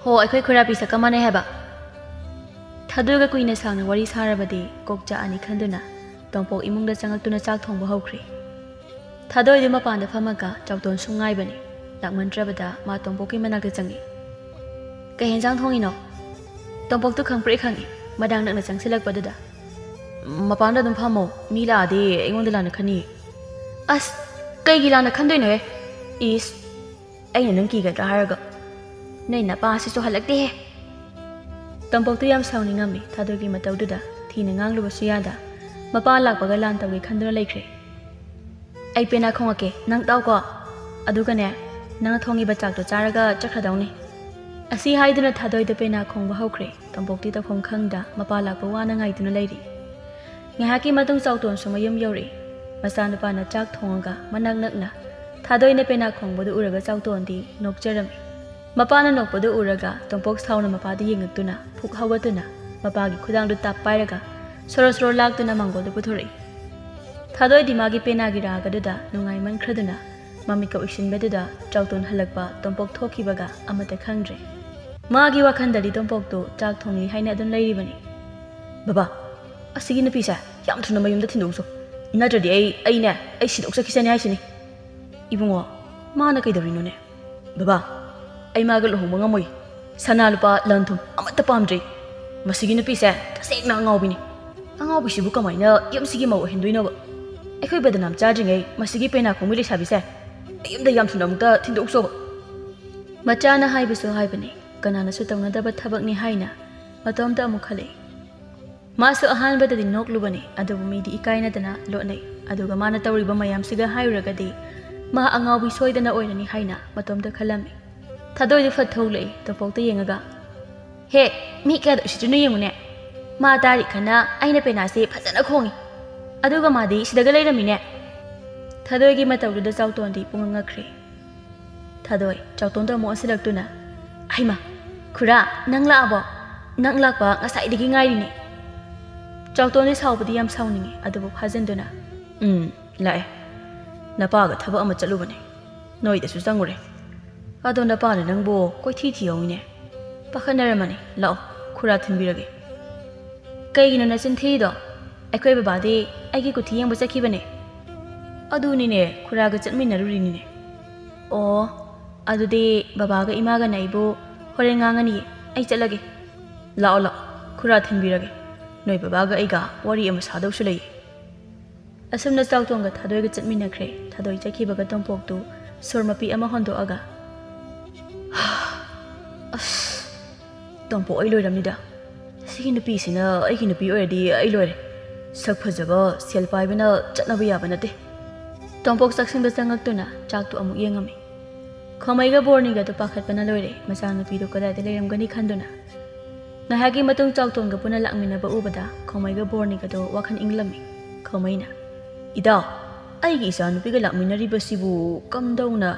"ꯍꯣ, ꯑꯩꯈꯣꯏ ꯈꯨꯔꯥ ꯄꯤꯁꯛꯀ ꯃꯥꯟꯅꯩ ꯍꯥꯏꯕ꯫" ꯊꯥꯗꯣꯏꯒ ꯀꯨꯏꯅ ꯁꯥꯡꯅ ꯋꯥꯔꯤ ꯁꯥꯔꯕꯗꯤ ꯀꯣꯛ ꯆꯥꯛꯑꯅꯤ ꯈꯟꯗꯨꯅ ꯇꯣꯝꯄꯣꯛ ꯏꯃꯨꯡꯗ ꯆꯪꯉꯛꯇꯨꯅ ꯆꯥꯛ ꯊꯣꯡꯕ ꯍꯧꯈ꯭ꯔꯦ꯫ ꯊꯥꯗꯣꯏꯗꯨ ꯃꯄꯥꯟꯗ ꯐꯝꯃꯒ ꯆꯥꯎꯇꯣꯟ ꯁꯨꯝ ꯉꯥꯏꯕꯅꯤ꯫ ꯂꯥꯛꯃꯟꯗ꯭ꯔꯕꯗ ꯃꯥ ꯇꯣꯝꯄꯣꯛꯀꯤ ꯃꯅꯥꯛꯇ ꯆꯪꯉꯤ꯫ "ꯀꯩ ꯍꯦꯟꯖꯥꯡ ꯊꯣꯡꯉꯤꯅꯣ?" ꯇꯣꯝꯄꯣꯛꯇꯨ ꯈꯪꯄ꯭ꯔꯦꯛ ꯈꯪꯉꯤ꯫ ꯃꯅꯥꯛ ꯅꯛꯅ ꯆꯪꯁꯤꯜꯂꯛꯄꯗꯨꯗ, "ꯃꯄꯥꯟꯗ ꯑꯗꯨꯝ ꯐꯝꯃꯣ, ꯃꯤ ꯂꯥꯛꯑꯗꯤ ꯑꯩꯉꯣꯟꯗ ꯂꯥꯟꯅ ꯈꯟꯅꯤ꯫" "ꯑꯁ, ꯀꯩꯒꯤ ꯂꯥꯟꯅ ꯈꯟꯗꯣꯏꯅꯣꯍꯦ? ꯏꯁ, ꯑꯩꯅ ꯅꯪ ꯀꯤꯒꯗ꯭ꯔꯥ ꯍꯥꯏꯔꯒ, ꯅꯣꯏ ꯅꯄꯥꯁꯤꯁꯨ ꯍꯜꯂꯛꯇꯦꯍꯦ!" ꯇꯣꯝꯄꯣꯛꯇꯨ ꯌꯥꯝ ꯁꯥꯎꯅꯤꯡꯉꯝꯃꯤ꯫ ꯊꯥꯗꯣꯏꯒꯤ ꯃꯇꯧꯗꯨꯗ ꯊꯤꯅ ꯉꯥꯡꯂꯨꯕꯁꯨ ꯌꯥꯗ, ꯃꯄꯥ ꯂꯥꯛꯄꯒ ꯂꯥꯟ ꯇꯧꯒꯦ ꯈꯟꯗꯨꯅ ꯂꯩꯈ꯭ꯔꯦ꯫ "ꯑꯩ ꯄꯦꯅꯥ ꯈꯣꯡꯉꯛꯀꯦ, ꯅꯪ ꯇꯥꯎꯀꯣ꯫ ꯑꯗꯨꯒꯅꯦ, ꯅꯪꯅ ꯊꯣꯡꯉꯤꯕ ꯆꯥꯛꯇꯣ ꯆꯥꯔꯒ ꯆꯠꯈ꯭ꯔꯗꯧꯅꯤ꯫" ꯑꯁꯤ ꯍꯥꯏꯗꯨꯅ ꯊꯥꯗꯣꯏꯗ ꯄꯦꯅꯥ ꯈꯣꯡꯕ ꯍꯧꯈ꯭ꯔꯦ꯫ ꯇꯣꯝꯄꯣꯛꯇꯤ ꯇꯧꯐꯝ ꯈꯪꯗ ꯃꯄꯥ ꯂꯥꯛꯄ ꯋꯥꯅ ꯉꯥꯏꯗꯨꯅ ꯂꯩꯔꯤ꯫ ꯉꯥꯏꯍꯥꯛꯀꯤ ꯃꯇꯨꯡ ꯆꯥꯎꯇꯣꯟꯁꯨ ꯃꯌꯨꯝ ꯌꯧꯔꯛꯏ꯫ ꯃꯆꯥꯅꯨꯄꯥꯅ ꯆꯥꯛ ꯊꯣꯡꯉꯒ ꯃꯅꯥꯛ ꯅꯛꯅ ꯊꯥꯗꯣꯏꯅ ꯄꯦꯅꯥ ꯈꯣꯡꯕꯗꯨ ꯎꯔꯒ ꯆꯥꯎꯇꯣꯟꯗꯤ ꯅꯣꯛꯆꯔꯝꯃꯤ꯫ ꯃꯄꯥꯅ ꯅꯣꯛꯄꯗꯨ ꯎꯔꯒ ꯇꯣꯝꯄꯣꯛ ꯁꯥꯎꯅ ꯃꯄꯥꯗ ꯌꯦꯡꯉꯛꯇꯨꯅ ꯐꯨꯛ ꯍꯧꯒꯠꯇꯨꯅ ꯃꯄꯥꯒꯤ ꯈꯨꯗꯥꯡꯗꯨ ꯇꯥꯞ ꯄꯥꯏꯔꯒ ꯁꯣꯔꯣ ꯁꯣꯔꯣ ꯂꯥꯛꯇꯨꯅ ꯃꯥꯡꯒꯣꯜꯗꯨ ꯄꯨꯊꯣꯔꯛꯏ꯫ ꯊꯥꯗꯣꯏꯗꯤ ꯃꯥꯒꯤ ꯄꯦꯅꯥꯒꯤ ꯔꯥꯒ ꯑꯗꯨꯗ ꯅꯨꯡꯉꯥꯏꯃꯟꯈ꯭ꯔꯗꯨꯅ ꯃꯃꯤꯠꯀ ꯎꯏꯁꯤꯟꯕꯗꯨꯗ ꯆꯥꯎꯇꯣꯟ ꯍꯜꯂꯛꯄ ꯇꯣꯝꯄꯣꯛ ꯊꯣꯛꯈꯤꯕꯒ ꯑꯃꯠꯇ ꯈꯪꯗ꯭ꯔꯦ꯫ ꯃꯥꯒꯤ ꯋꯥꯈꯜꯗꯗꯤ ꯇꯣꯝꯄꯣꯛꯇꯨ ꯆꯥꯛ ꯊꯣꯡꯂꯤ ꯍꯥꯏꯅ ꯑꯗꯨꯝ ꯂꯩꯔꯤꯕꯅꯤ꯫ "ꯕꯕꯥ, ꯑꯁꯤꯒꯤ ꯅꯨꯄꯤꯁꯦ ꯌꯥꯝ ꯊꯨꯅ ꯃꯌꯨꯝꯗ ꯊꯤꯟꯗꯣꯛꯎꯁꯣ, ꯅꯠꯇ꯭ꯔꯗꯤ ꯑꯩ, ꯑꯩꯅꯦ, ꯑꯩ ꯁꯤꯗꯣꯛꯆꯈꯤꯁꯅꯤ ꯍꯥꯏꯁꯤꯅꯤ꯫" "ꯏꯕꯨꯡꯉꯣ, ꯃꯥꯅ ꯀꯩꯗꯧꯔꯤꯅꯣꯅꯦ?" "ꯕꯕꯥ, ꯑꯩ ꯃꯥꯒ ꯂꯨꯍꯣꯡꯕ ꯉꯝꯃꯣꯏ꯫ ꯁꯅꯥ ꯂꯨꯄꯥ ꯂꯟ ꯊꯨꯝ ꯑꯃꯠꯇ ꯄꯥꯝꯗ꯭ꯔꯤ꯫ ꯃꯁꯤꯒꯤ ꯅꯨꯄꯤꯁꯦ ꯇꯁꯦꯡꯅ ꯑꯉꯥꯎꯕꯤꯅꯤ꯫ ꯑꯉꯥꯎꯕꯤꯁꯤꯕꯨ ꯀꯃꯥꯏꯅ ꯌꯨꯝꯁꯤꯒꯤ ꯃꯧ ꯑꯣꯏꯍꯟꯗꯣꯏꯅꯣꯕ? ꯑꯩꯈꯣꯏ ꯕꯗꯅꯥꯝ ꯆꯥꯗ꯭ꯔꯤꯉꯩ ꯃꯁꯤꯒꯤ ꯄꯦꯅꯥ ꯈꯣꯡꯕꯤ ꯂꯩꯁꯥꯕꯤꯁꯦ ꯃꯌꯨꯝꯗ ꯌꯥꯝ ꯊꯨꯅ ꯑꯃꯨꯛꯇ ꯊꯤꯟꯗꯣꯛꯎꯆꯣꯕ꯫" ꯃꯆꯥꯅ ꯍꯥꯏꯕꯁꯨ ꯍꯥꯏꯕꯅꯤ, ꯀꯅꯥꯅꯁꯨ ꯇꯧꯅꯗꯕ ꯊꯕꯛꯅꯤ ꯍꯥꯏꯅ ꯃꯇꯣꯝꯇ ꯑꯃꯨꯛ ꯈꯜꯂꯛꯏ꯫ ꯃꯥꯁꯨ ꯑꯍꯥꯟꯕꯗꯗꯤ ꯅꯣꯛꯂꯨꯕꯅꯤ, ꯑꯗꯨꯕꯨ ꯃꯤꯗꯤ ꯏꯀꯥꯏꯅꯗꯅ ꯂꯣꯠꯅꯩ꯫ ꯑꯗꯨꯒ ꯃꯥꯅ ꯇꯧꯔꯤꯕ ꯃꯌꯥꯝꯁꯤꯒ ꯍꯥꯏꯔꯨꯔꯒꯗꯤ ꯃꯥ ꯑꯉꯥꯎꯕꯤ ꯁꯣꯏꯗꯅ ꯑꯣꯏꯔꯅꯤ ꯍꯥꯏꯅ ꯃꯇꯣꯝꯇ ꯈꯜꯂꯝꯃꯤ꯫ ꯊꯥꯗꯣꯏꯗꯨ ꯐꯠ ꯊꯣꯛꯂꯛꯏ, ꯇꯣꯝꯄꯣꯛꯇ ꯌꯦꯡꯉꯒ, "ꯍꯦ, ꯃꯤ ꯀꯌꯥꯗ ꯎꯁꯤꯠꯇ꯭ꯔꯤꯅꯣ ꯌꯦꯡꯉꯨꯅꯦ꯫ ꯃꯥ ꯇꯥꯔꯤ ꯈꯅ ꯑꯩꯅ ꯄꯦꯅꯥꯁꯦ ꯐꯖꯅ ꯈꯣꯡꯉꯤ꯫ ꯑꯗꯨꯒ ꯃꯥꯗꯤ ꯁꯤꯗꯒ ꯂꯩꯔꯝꯃꯤꯅꯦ꯫" ꯊꯥꯗꯣꯏꯒꯤ ꯃꯇꯧꯗꯨꯗ ꯆꯥꯎꯇꯣꯟꯗꯤ ꯄꯨꯡꯉꯛ ꯉꯛꯈ꯭ꯔꯦ꯫ ꯊꯥꯗꯣꯏ, ꯆꯥꯎꯇꯣꯟꯗ ꯑꯃꯨꯛ ꯑꯣꯟꯁꯤꯜꯂꯛꯇꯨꯅ, "ꯍꯩꯃꯥ, ꯈꯨꯔꯥ, ꯅꯪ ꯂꯥꯛꯑꯕꯣ? ꯅꯪ ꯂꯥꯛꯄ ꯉꯁꯥꯏꯗꯒꯤ ꯉꯥꯏꯔꯤꯅꯦ꯫" ꯆꯥꯎꯇꯣꯟꯗꯤ ꯁꯥꯎꯕꯗꯤ ꯌꯥꯝ ꯁꯥꯎꯅꯤꯡꯉꯤ, ꯑꯗꯨꯕꯨ ꯐꯥꯖꯤꯟꯗꯨꯅ, "ꯎꯝ, ꯂꯥꯛꯑꯦ꯫ ꯅꯄꯥꯒ ꯊꯕꯛ ꯑꯃ ꯆꯠꯂꯨꯕꯅꯦ꯫ ꯅꯣꯏꯗꯁꯨ ꯆꯪꯉꯨꯔꯦ꯫ ꯑꯗꯣ ꯅꯄꯥꯅ ꯅꯪꯕꯨ ꯀꯣꯏꯊꯤ ꯊꯤꯍꯧꯋꯤꯅꯦ꯫ ꯄꯥꯈꯠꯅꯔꯝꯃꯅꯤ꯫ ꯂꯥꯛꯑꯣ, ꯈꯨꯔꯥ ꯊꯤꯟꯕꯤꯔꯒꯦ꯫" "ꯀꯩꯒꯤꯅꯣ ꯅꯆꯤꯟ ꯊꯤꯔꯤꯗꯣ? ꯑꯩꯈꯣꯏ ꯕꯕꯥꯗꯤ ꯑꯩꯒꯤ ꯀꯨꯊꯤ ꯌꯦꯡꯕ ꯆꯠꯈꯤꯕꯅꯦ꯫" "ꯑꯗꯨꯅꯤꯅꯦ, ꯈꯨꯔꯥꯒ ꯆꯠꯃꯤꯟꯅꯔꯨꯔꯤꯅꯤꯅꯦ꯫" "ꯑꯣ, ꯑꯗꯨꯗꯤ ꯕꯕꯥꯒ ꯏꯃꯥꯒꯅ ꯑꯩꯕꯨ ꯍꯣꯔꯦꯟ ꯉꯥꯡꯉꯅꯤꯌꯦ꯫ ꯑꯩ ꯆꯠꯂꯒꯦ꯫" "ꯂꯥꯛꯑꯣ, ꯂꯥꯛꯑꯣ꯫ ꯈꯨꯔꯥ ꯊꯤꯟꯕꯤꯔꯒꯦ꯫ ꯅꯣꯏ ꯕꯕꯥꯒ ꯑꯩꯒ ꯋꯥꯔꯤ ꯑꯃ ꯁꯥꯗꯧꯁꯨ ꯂꯩ꯫ ꯑꯁꯨꯝꯅ ꯆꯥꯎꯇꯣꯟꯒ ꯊꯥꯗꯣꯏꯒ ꯆꯠꯃꯤꯟꯅꯈ꯭ꯔꯦ꯫ ꯊꯥꯗꯣꯏ ꯆꯠꯈꯤꯕꯒ ꯇꯣꯝꯄꯣꯛꯇꯨ ꯁꯣꯔ ꯃꯄꯤ ꯑꯃ ꯍꯣꯟꯗꯣꯛꯑꯒ, "ꯑꯁ, ꯇꯣꯝꯄꯣꯛ, ꯑꯩ ꯂꯣꯏꯔꯝꯅꯤꯗ꯫ ꯁꯤꯒꯤ ꯅꯨꯄꯤꯁꯤꯅ ꯑꯩꯒꯤ ꯅꯨꯄꯤ ꯑꯣꯏꯔꯗꯤ ꯑꯩ ꯂꯣꯏꯔꯦ꯫ ꯁꯛ ꯐꯖꯕ, ꯁꯦꯜ ꯄꯥꯏꯕꯅ ꯆꯠꯅꯕ ꯌꯥꯕ ꯅꯠꯇꯦ"꯫ ꯇꯣꯝꯄꯣꯛ ꯆꯥꯛꯁꯪꯗ ꯆꯪꯉꯛꯇꯨꯅ ꯆꯥꯛꯇꯨ ꯑꯃꯨꯛ ꯌꯦꯡꯉꯝꯃꯤ꯫ ꯈꯣꯃꯩꯒ ꯕꯣꯔꯅꯤꯒꯗꯣ ꯄꯥꯈꯠꯄꯅ ꯂꯣꯏꯔꯦ, ꯃꯆꯥꯅꯨꯄꯤꯗꯣ ꯀꯗꯥꯏꯗ ꯂꯩꯔꯝꯒꯅꯤ ꯈꯟꯗꯨꯅ꯫ ꯉꯥꯏꯍꯥꯛꯀꯤ ꯃꯇꯨꯡ ꯆꯥꯎꯇꯣꯟꯒ ꯄꯨꯟꯅ ꯂꯥꯛꯃꯤꯟꯅꯕ ꯎꯕꯗ ꯈꯣꯃꯩꯒ ꯕꯣꯔꯅꯤꯒꯗꯣ ꯋꯥꯈꯜ ꯏꯪꯂꯝꯃꯤ꯫ ꯈꯣꯃꯩꯅ, "ꯏꯇꯥꯎ, ꯑꯩꯒꯤ ꯏꯆꯥꯅꯨꯄꯤꯒ ꯂꯥꯛꯃꯤꯟꯅꯔꯤꯕꯁꯤꯕꯨ ꯀꯝꯗꯧꯅ?"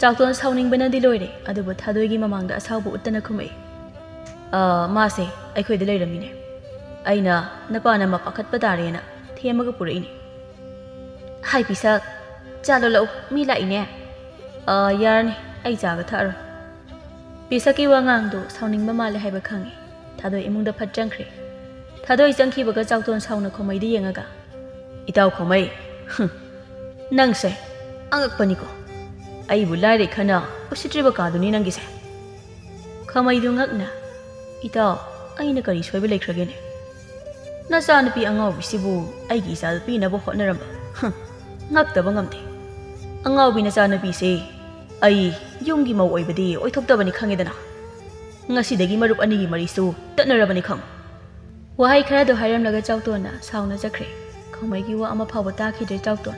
ꯆꯥꯎꯇꯣꯟ ꯁꯥꯎꯅꯤꯡꯕꯅꯗꯤ ꯂꯣꯏꯔꯦ, ꯑꯗꯨꯕꯨ ꯊꯥꯗꯣꯏꯒꯤ ꯃꯃꯥꯡꯗ ꯑꯁꯥꯎꯕ ꯎꯠꯇꯅ ꯈꯨꯝꯃꯛꯏ, "ꯑ, ꯃꯥꯁꯦ ꯑꯩꯈꯣꯏꯗ ꯂꯩꯔꯝꯃꯤꯅꯦ꯫ ꯑꯩꯅ ꯅꯄꯥꯅ ꯃꯄꯥꯈꯠꯄ ꯇꯥꯔꯦꯅ ꯊꯦꯝꯃꯒ ꯄꯨꯔꯛꯏꯅꯦ꯫" "ꯍꯥꯏ ꯄꯤꯁꯛ, ꯆꯥ ꯂꯣꯜꯂꯛꯎ, ꯃꯤ ꯂꯥꯛꯏꯅꯦ꯫" "ꯑ, ꯌꯥꯔꯅꯤ, ꯑꯩ ꯆꯥꯒ ꯊꯛꯑꯔꯣꯏ꯫" ꯄꯤꯁꯛꯀꯤ ꯋꯥꯉꯥꯡꯗꯨ ꯁꯥꯎꯅꯤꯡꯕ ꯃꯥꯜꯂꯦ ꯍꯥꯏꯕ ꯈꯪꯉꯤ꯫ ꯊꯥꯗꯣꯏ ꯏꯃꯨꯡꯗ ꯐꯠ ꯆꯪꯈ꯭ꯔꯦ꯫ ꯊꯥꯗꯣꯏ ꯆꯪꯈꯤꯕꯒ ꯆꯥꯎꯇꯣꯟ ꯁꯥꯎꯅ ꯈꯣꯃꯩꯗ ꯌꯦꯡꯉꯒ, "ꯏꯇꯥꯎ ꯈꯣꯃꯩ, ꯍꯨꯝ, ꯅꯪꯁꯦ ꯑꯉꯛꯄꯅꯤꯀꯣ꯫ ꯑꯩꯕꯨ ꯂꯥꯏꯔꯩ ꯈꯟꯅ ꯎꯁꯤꯠꯇ꯭ꯔꯤꯕ ꯀꯥꯗꯨꯅꯤ ꯅꯪꯒꯤꯁꯦ꯫" ꯈꯣꯃꯩꯗꯨ ꯉꯛꯅ, "ꯏꯇꯥꯎ, ꯑꯩꯅ ꯀꯔꯤ ꯁꯣꯏꯕ ꯂꯩꯈ꯭ꯔꯒꯦꯅꯦ? ꯅꯆꯥꯅꯨꯄꯤ ꯑꯉꯥꯎꯕꯤꯁꯤꯕꯨ ꯑꯩꯒꯤ ꯏꯆꯥꯗ ꯄꯤꯅꯕ ꯍꯣꯠꯅꯔꯝꯕ, ꯍꯨꯝ, ꯉꯛꯇꯕ ꯉꯝꯗꯦ꯫ ꯑꯉꯥꯎꯕꯤ ꯅꯆꯥꯅꯨꯄꯤꯁꯦ ꯑꯩ ꯌꯨꯝꯒꯤ ꯃꯧ ꯑꯣꯏꯕꯗꯤ ꯑꯣꯏꯊꯣꯛꯇꯕꯅꯤ ꯈꯪꯉꯦꯗꯅ꯫ ꯉꯁꯤꯗꯒꯤ ꯃꯔꯨꯞ ꯑꯅꯤꯒꯤ ꯃꯔꯤꯁꯨ ꯇꯠꯅꯔꯕꯅꯤ ꯈꯪꯉꯨ꯫" ꯋꯥꯍꯩ ꯈꯔꯗꯣ ꯍꯥꯏꯔꯝꯂꯒ ꯆꯥꯎꯇꯣꯟꯅ ꯁꯥꯎꯅ ꯆꯠꯈ꯭ꯔꯦ꯫ ꯈꯣꯃꯩꯒꯤ ꯋꯥ ꯑꯃ ꯐꯥꯎꯕ ꯇꯥꯈꯤꯗ꯭ꯔꯦ ꯆꯥꯎꯇꯣꯟ꯫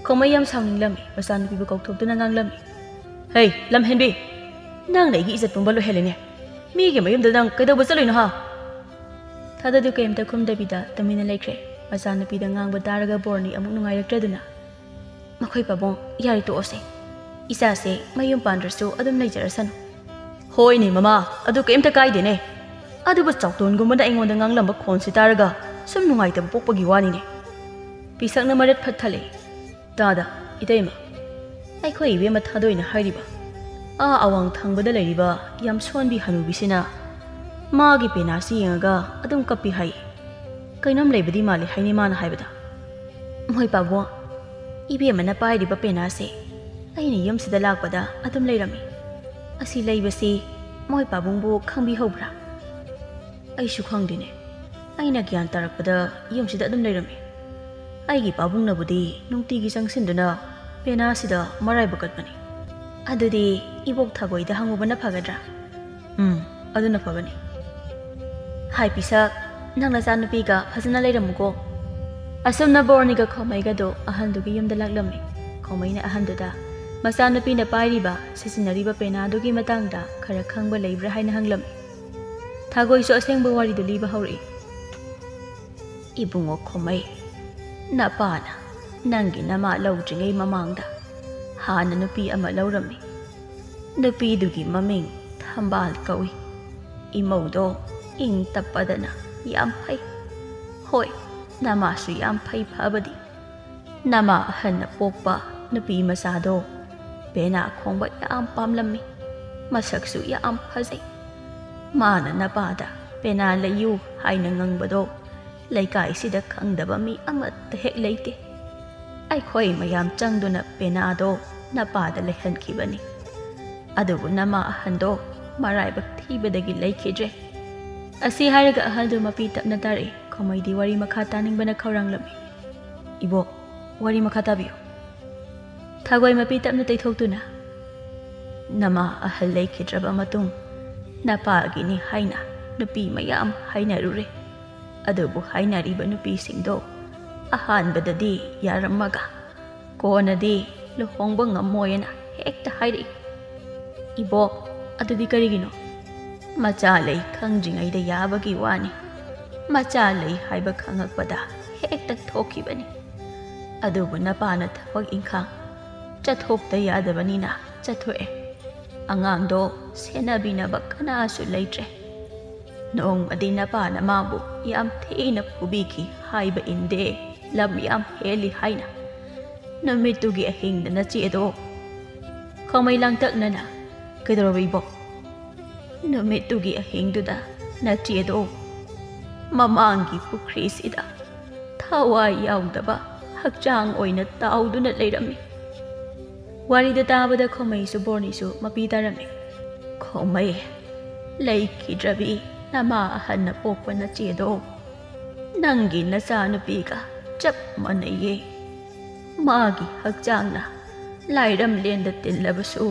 ꯈꯣꯃꯩ ꯌꯥꯝ ꯁꯥꯎꯅꯤꯡꯂꯝꯃꯤ꯫ ꯃꯆꯥꯅꯨꯄꯤꯕꯨ ꯀꯧꯊꯣꯛꯇꯨꯅ ꯉꯥꯡꯂꯝꯃꯤ, "ꯍꯩ, ꯂꯝꯍꯦꯟꯕꯤ! ꯅꯪꯅ ꯑꯩꯒꯤ ꯏꯖꯠ ꯄꯨꯝꯕ ꯂꯣꯏꯍꯜꯂꯤꯅꯦ꯫ ꯃꯤꯒꯤ ꯃꯌꯨꯝꯗ ꯅꯪ ꯀꯩꯗꯧꯕ ꯆꯠꯂꯨꯏꯅꯣ, ꯍꯥ?" ꯊꯥꯗꯣꯏꯗꯨ ꯀꯩꯝꯇ ꯈꯨꯝꯗꯕꯤꯗ ꯇꯨꯃꯤꯟꯅ ꯂꯩꯈ꯭ꯔꯦ꯫ ꯃꯆꯥꯅꯨꯄꯤꯗ ꯉꯥꯡꯕ ꯇꯥꯔꯒ ꯕꯣꯔꯅꯤ ꯑꯃꯨꯛ ꯅꯨꯡꯉꯥꯏꯔꯛꯇ꯭ꯔꯗꯨꯅ, "ꯃꯈꯣꯏ ꯄꯥꯕꯨꯡ, ꯌꯥꯔꯦ, ꯇꯣꯛꯑꯁꯦ꯫ ꯏꯆꯥꯁꯦ ꯃꯌꯨꯝ ꯄꯥꯟꯗ꯭ꯔꯁꯨ ꯑꯗꯨꯝ ꯂꯩꯖꯔꯁꯅꯨ꯫" "ꯍꯣꯏꯅꯦ ꯃꯃꯥ, ꯑꯗꯨ ꯀꯩꯝꯇ ꯀꯥꯏꯗꯦꯅꯦ꯫ ꯑꯗꯨꯕꯨ ꯆꯥꯎꯇꯣꯟꯒꯨꯝꯕꯅ ꯑꯩꯉꯣꯟꯗ ꯉꯥꯡꯂꯝꯕ ꯈꯣꯟꯁꯤ ꯇꯥꯔꯒ ꯁꯨꯝ ꯅꯨꯡꯉꯥꯏꯇꯕ ꯄꯣꯛꯄꯒꯤ ꯋꯥꯅꯤꯅꯦ꯫" ꯄꯤꯁꯛꯅ ꯃꯔꯠ ꯐꯠꯊꯜꯂꯦ꯫ "ꯇꯥꯗ, ꯏꯇꯩꯃ, ꯑꯩꯈꯣꯏ ꯏꯕꯦꯝꯃ ꯊꯥꯗꯣꯏꯅ ꯍꯥꯏꯔꯤꯕ, ꯑꯥ ꯑꯋꯥꯡ ꯊꯪꯕꯗ ꯂꯩꯔꯤꯕ ꯌꯥꯝ ꯁꯣꯟꯕꯤ ꯍꯅꯨꯕꯤꯁꯤꯅ ꯃꯥꯒꯤ ꯄꯦꯅꯥꯁꯤ ꯌꯦꯡꯉꯒ ꯑꯗꯨꯝ ꯀꯞꯄꯤ ꯍꯥꯏ꯫ ꯀꯩꯅꯣꯝ ꯂꯩꯕꯗꯤ ꯃꯥꯜꯂꯤ ꯍꯥꯏꯅꯦ ꯃꯥꯅ ꯍꯥꯏꯕꯗ꯫" "ꯃꯣꯏ ꯄꯥꯕꯨꯡ, ꯏꯕꯦꯝꯃꯅ ꯄꯥꯏꯔꯤꯕ ꯄꯦꯅꯥꯁꯦ ꯑꯩꯅ ꯌꯨꯝꯁꯤꯗ ꯂꯥꯛꯄꯗ ꯑꯗꯨꯝ ꯂꯩꯔꯝꯃꯤ꯫ ꯑꯁꯤ ꯂꯩꯕꯁꯤ ꯃꯣꯏ ꯄꯥꯕꯨꯡꯕꯨ ꯈꯪꯕꯤꯍꯧꯕ꯭ꯔꯥ?" ꯑꯩꯁꯨ ꯈꯪꯗꯦꯅꯦ꯫ ꯑꯩꯅ ꯒ꯭ꯌꯥꯟ ꯇꯥꯔꯛꯄꯗ ꯌꯨꯝꯁꯤꯗ ꯑꯗꯨꯝ ꯂꯩꯔꯝꯃꯤ꯫ ꯑꯩꯒꯤ ꯄꯥꯕꯨꯡꯅꯕꯨꯗꯤ ꯅꯨꯡꯇꯤꯒꯤ ꯆꯪꯁꯤꯟꯗꯨꯅ ꯄꯦꯅꯥꯁꯤꯗ ꯃꯔꯥꯏꯕꯛ ꯀꯠꯄꯅꯤ꯫ ꯑꯗꯨꯗꯤ ꯏꯕꯣꯛ ꯊꯥꯒꯣꯏꯗ ꯍꯪꯉꯨꯕꯅ ꯐꯒꯗ꯭ꯔꯥ? ꯎꯝ, ꯑꯗꯨꯅ ꯐꯒꯅꯤ꯫ ꯍꯥꯏ ꯄꯤꯁꯛ, ꯅꯪ ꯅꯆꯥꯅꯨꯄꯤꯒ ꯐꯖꯅ ꯂꯩꯔꯝꯃꯨꯀꯣ꯫ ꯑꯁꯨꯝꯅ ꯕꯣꯔꯅꯤꯒ ꯈꯣꯃꯩꯒꯗꯣ ꯑꯍꯟꯗꯨꯒꯤ ꯌꯨꯝꯗ ꯂꯥꯛꯂꯝꯃꯤ꯫ ꯈꯣꯃꯩꯅ ꯑꯍꯟꯗꯨꯗ ꯃꯆꯥꯅꯨꯄꯤꯅ ꯄꯥꯏꯔꯤꯕ, ꯁꯤꯖꯤꯟꯅꯔꯤꯕ ꯄꯦꯅꯥꯗꯨꯒꯤ ꯃꯇꯥꯡꯗ ꯈꯔ ꯈꯪꯕ ꯂꯩꯕ꯭ꯔꯥ ꯍꯥꯏꯅ ꯍꯪꯂꯝꯃꯤ꯫ ꯊꯥꯒꯣꯏꯁꯨ ꯑꯁꯦꯡꯕ ꯋꯥꯔꯤꯗꯨ ꯂꯤꯕ ꯍꯧꯔꯛꯏ꯫ ꯏꯕꯨꯡꯉꯣ ꯈꯣꯃꯩ, ꯅꯄꯥꯅ ꯅꯪꯒꯤ ꯅꯃꯥ ꯂꯧꯗ꯭ꯔꯤꯉꯩ ꯃꯃꯥꯡꯗ ꯍꯥꯟꯅ ꯅꯨꯄꯤ ꯑꯃ ꯂꯧꯔꯝꯃꯤ꯫ ꯅꯨꯄꯤꯗꯨꯒꯤ ꯃꯃꯤꯡ ꯊꯝꯕꯥꯜ ꯀꯧꯏ꯫ ꯏꯃꯧꯗꯣ ꯏꯪ ꯇꯞꯄꯗꯅ ꯌꯥꯝ ꯐꯩ꯫ ꯍꯣꯏ, ꯅꯃꯥꯁꯨ ꯌꯥꯝ ꯐꯩ ꯐꯕꯗꯤ꯫ ꯅꯃꯥ ꯑꯍꯟꯅ ꯄꯣꯛꯄ ꯅꯨꯄꯤ ꯃꯆꯥꯗꯣ ꯄꯦꯅꯥ ꯈꯣꯡꯕ ꯌꯥꯝ ꯄꯥꯝꯂꯝꯃꯤ꯫ ꯃꯁꯛꯁꯨ ꯌꯥꯝ ꯐꯖꯩ꯫ ꯃꯥꯅ ꯅꯄꯥꯗ ꯄꯦꯅꯥ ꯂꯩꯌꯨ ꯍꯥꯏꯅ ꯉꯪꯕꯗꯣ ꯂꯩꯀꯥꯏꯁꯤꯗ ꯈꯪꯗꯕ ꯃꯤ ꯑꯃꯠꯇ ꯍꯦꯛ ꯂꯩꯇꯦ꯫ ꯑꯩꯈꯣꯏ ꯃꯌꯥꯝ ꯆꯪꯗꯨꯅ ꯄꯦꯅꯥꯗꯣ ꯅꯄꯥꯗ ꯂꯩꯍꯟꯈꯤꯕꯅꯤ꯫ ꯑꯗꯨꯕꯨ ꯅꯃꯥ ꯑꯍꯟꯗꯣ ꯃꯔꯥꯏꯕꯛ ꯊꯤꯕꯗꯒꯤ ꯂꯩꯈꯤꯗ꯭ꯔꯦ꯫ ꯑꯁꯤ ꯍꯥꯏꯔꯒ ꯑꯍꯜꯗꯨ ꯃꯄꯤ ꯇꯞꯅ ꯇꯥꯔꯛꯏ꯫ ꯈꯣꯃꯩꯗꯤ ꯋꯥꯔꯤ ꯃꯈꯥ ꯇꯥꯅꯤꯡꯕꯅ ꯈꯧꯔꯥꯡꯂꯝꯃꯤ꯫ ꯏꯕꯣꯛ, ꯋꯥꯔꯤ ꯃꯈꯥ ꯇꯥꯕꯤꯌꯨ꯫ ꯊꯥꯒꯣꯏ ꯃꯄꯤ ꯇꯞꯅ ꯇꯩꯊꯣꯛꯇꯨꯅ, ꯅꯃꯥ ꯑꯍꯜ ꯂꯩꯈꯤꯗ꯭ꯔꯕ ꯃꯇꯨꯡ ꯅꯄꯥꯒꯤꯅꯤ ꯍꯥꯏꯅ ꯅꯨꯄꯤ ꯃꯌꯥꯝ ꯍꯥꯏꯅꯔꯨꯔꯦ꯫ ꯑꯗꯨꯕꯨ ꯍꯥꯏꯅꯔꯤꯕ ꯅꯨꯄꯤꯁꯤꯡꯗꯣ ꯑꯍꯥꯟꯕꯗꯗꯤ ꯌꯥꯔꯝꯃꯒ ꯀꯣꯟꯅꯗꯤ ꯂꯨꯍꯣꯡꯕ ꯉꯝꯃꯣꯏꯅ ꯍꯦꯛꯇ ꯍꯥꯏꯔꯛꯏ꯫ ꯏꯕꯣꯛ, ꯑꯗꯨꯗꯤ ꯀꯔꯤꯒꯤꯅꯣ? ꯃꯆꯥ ꯂꯩ ꯈꯪꯗ꯭ꯔꯤꯉꯩꯗ ꯌꯥꯕꯒꯤ ꯋꯥꯅꯤ꯫ ꯃꯆꯥ ꯂꯩ ꯍꯥꯏꯕ ꯈꯪꯉꯛꯄꯗ ꯍꯦꯛꯇ ꯊꯣꯛꯈꯤꯕꯅꯤ꯫ ꯑꯗꯨꯕꯨ ꯅꯄꯥꯅ ꯊꯕꯛ ꯏꯪꯈꯥꯡ ꯆꯠꯊꯣꯛꯇ ꯌꯥꯗꯕꯅꯤꯅ ꯆꯠꯊꯣꯛꯑꯦ꯫ ꯑꯉꯥꯡꯗꯣ ꯁꯦꯟꯅꯕꯤꯅꯕ ꯀꯅꯥꯁꯨ ꯂꯩꯇ꯭ꯔꯦ꯫ ꯅꯣꯡꯃꯗꯤ ꯅꯄꯥꯅ ꯃꯥꯕꯨ ꯌꯥꯝ ꯊꯤꯅ ꯐꯨꯕꯤꯈꯤ ꯍꯥꯏꯕ ꯏꯟꯗꯦ, ꯂꯝ ꯌꯥꯝ ꯍꯦꯜꯂꯤ ꯍꯥꯏꯅ꯫ ꯅꯨꯃꯤꯠꯇꯨꯒꯤ ꯑꯍꯤꯡꯗ ꯅꯆꯦꯗꯣ, ꯈꯣꯃꯩ ꯂꯥꯡꯇꯛꯅꯅ, ꯀꯩꯗꯧꯔꯕ ꯏꯕꯣꯛ? ꯅꯨꯃꯤꯠꯇꯨꯒꯤ ꯑꯍꯤꯡꯗꯨꯗ ꯅꯆꯦꯗꯣ ꯃꯃꯥꯡꯒꯤ ꯄꯨꯈ꯭ꯔꯤꯁꯤꯗ ꯊꯋꯥꯏ ꯌꯥꯎꯗꯕ ꯍꯛꯆꯥꯡ ꯑꯣꯏꯅ ꯇꯥꯎꯗꯨꯅ ꯂꯩꯔꯝꯃꯤ꯫ ꯋꯥꯔꯤꯗ ꯇꯥꯕꯗ ꯈꯣꯃꯩꯁꯨ ꯕꯣꯔꯅꯤꯁꯨ ꯃꯄꯤ ꯇꯥꯔꯝꯃꯤ꯫ ꯈꯣꯃꯩ, ꯂꯩꯈꯤꯗ꯭ꯔꯕꯤ ꯅꯃꯥ ꯑꯍꯟꯅ ꯄꯣꯛꯄ ꯅꯆꯦꯗꯣ ꯅꯪꯒꯤ ꯅꯆꯥꯅꯨꯄꯤꯒ ꯆꯞ ꯃꯥꯟꯅꯩꯌꯦ꯫ ꯃꯥꯒꯤ ꯍꯛꯆꯥꯡꯅ ꯂꯥꯏꯔꯝꯂꯦꯟꯗ ꯇꯤꯜꯂꯕꯁꯨ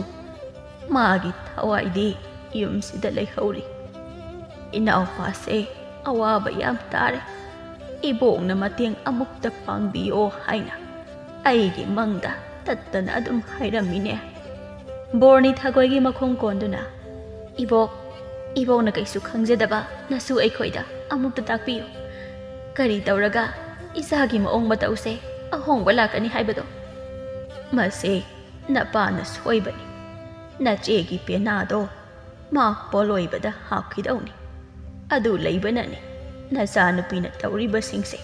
ꯃꯥꯒꯤ ꯊꯋꯥꯏꯗꯤ ꯌꯨꯝꯁꯤꯗ ꯂꯩꯍꯧꯔꯤ꯫ ꯏꯅꯥꯎꯄꯥꯁꯦ ꯑꯋꯥꯕ ꯌꯥꯝ ꯇꯥꯔꯦ꯫ ꯏꯕꯣꯛꯅ ꯃꯇꯦꯡ ꯑꯃꯨꯛꯇ ꯄꯥꯡꯕꯤꯌꯣ ꯍꯥꯏꯅ ꯑꯩꯒꯤ ꯃꯪꯗ ꯇꯠꯇꯅ ꯑꯗꯨꯝ ꯍꯥꯏꯔꯝꯃꯤꯅꯦ꯫ ꯕꯣꯔꯅꯤ ꯊꯥꯒꯣꯏꯒꯤ ꯃꯈꯣꯡ ꯀꯣꯟꯗꯨꯅ, "ꯏꯕꯣꯛ, ꯏꯕꯣꯛꯅ ꯀꯩꯁꯨ ꯈꯪꯖꯗꯕ ꯅꯁꯨ ꯑꯩꯈꯣꯏꯗ ꯑꯃꯨꯛꯇ ꯇꯥꯛꯄꯤꯌꯨ꯫ ꯀꯔꯤ ꯇꯧꯔꯒ ꯏꯆꯥꯒꯤ ꯃꯑꯣꯡ ꯃꯇꯧꯁꯦ ꯑꯍꯣꯡꯕ ꯂꯥꯛꯀꯅꯤ ꯍꯥꯏꯕꯗꯣ?" "ꯃꯁꯦ ꯅꯄꯥꯅ ꯁꯣꯏꯕꯅꯤ꯫ ꯅꯆꯦꯒꯤ ꯄꯦꯅꯥꯗꯣ ꯃꯥ ꯄꯣꯂꯣꯏꯕꯗ ꯍꯥꯞꯈꯤꯗꯧꯅꯤ꯫ ꯑꯗꯨ ꯂꯩꯕꯅꯅꯤ ꯅꯆꯥꯅꯨꯄꯤꯅ ꯇꯧꯔꯤꯕꯁꯤꯡꯁꯦ꯫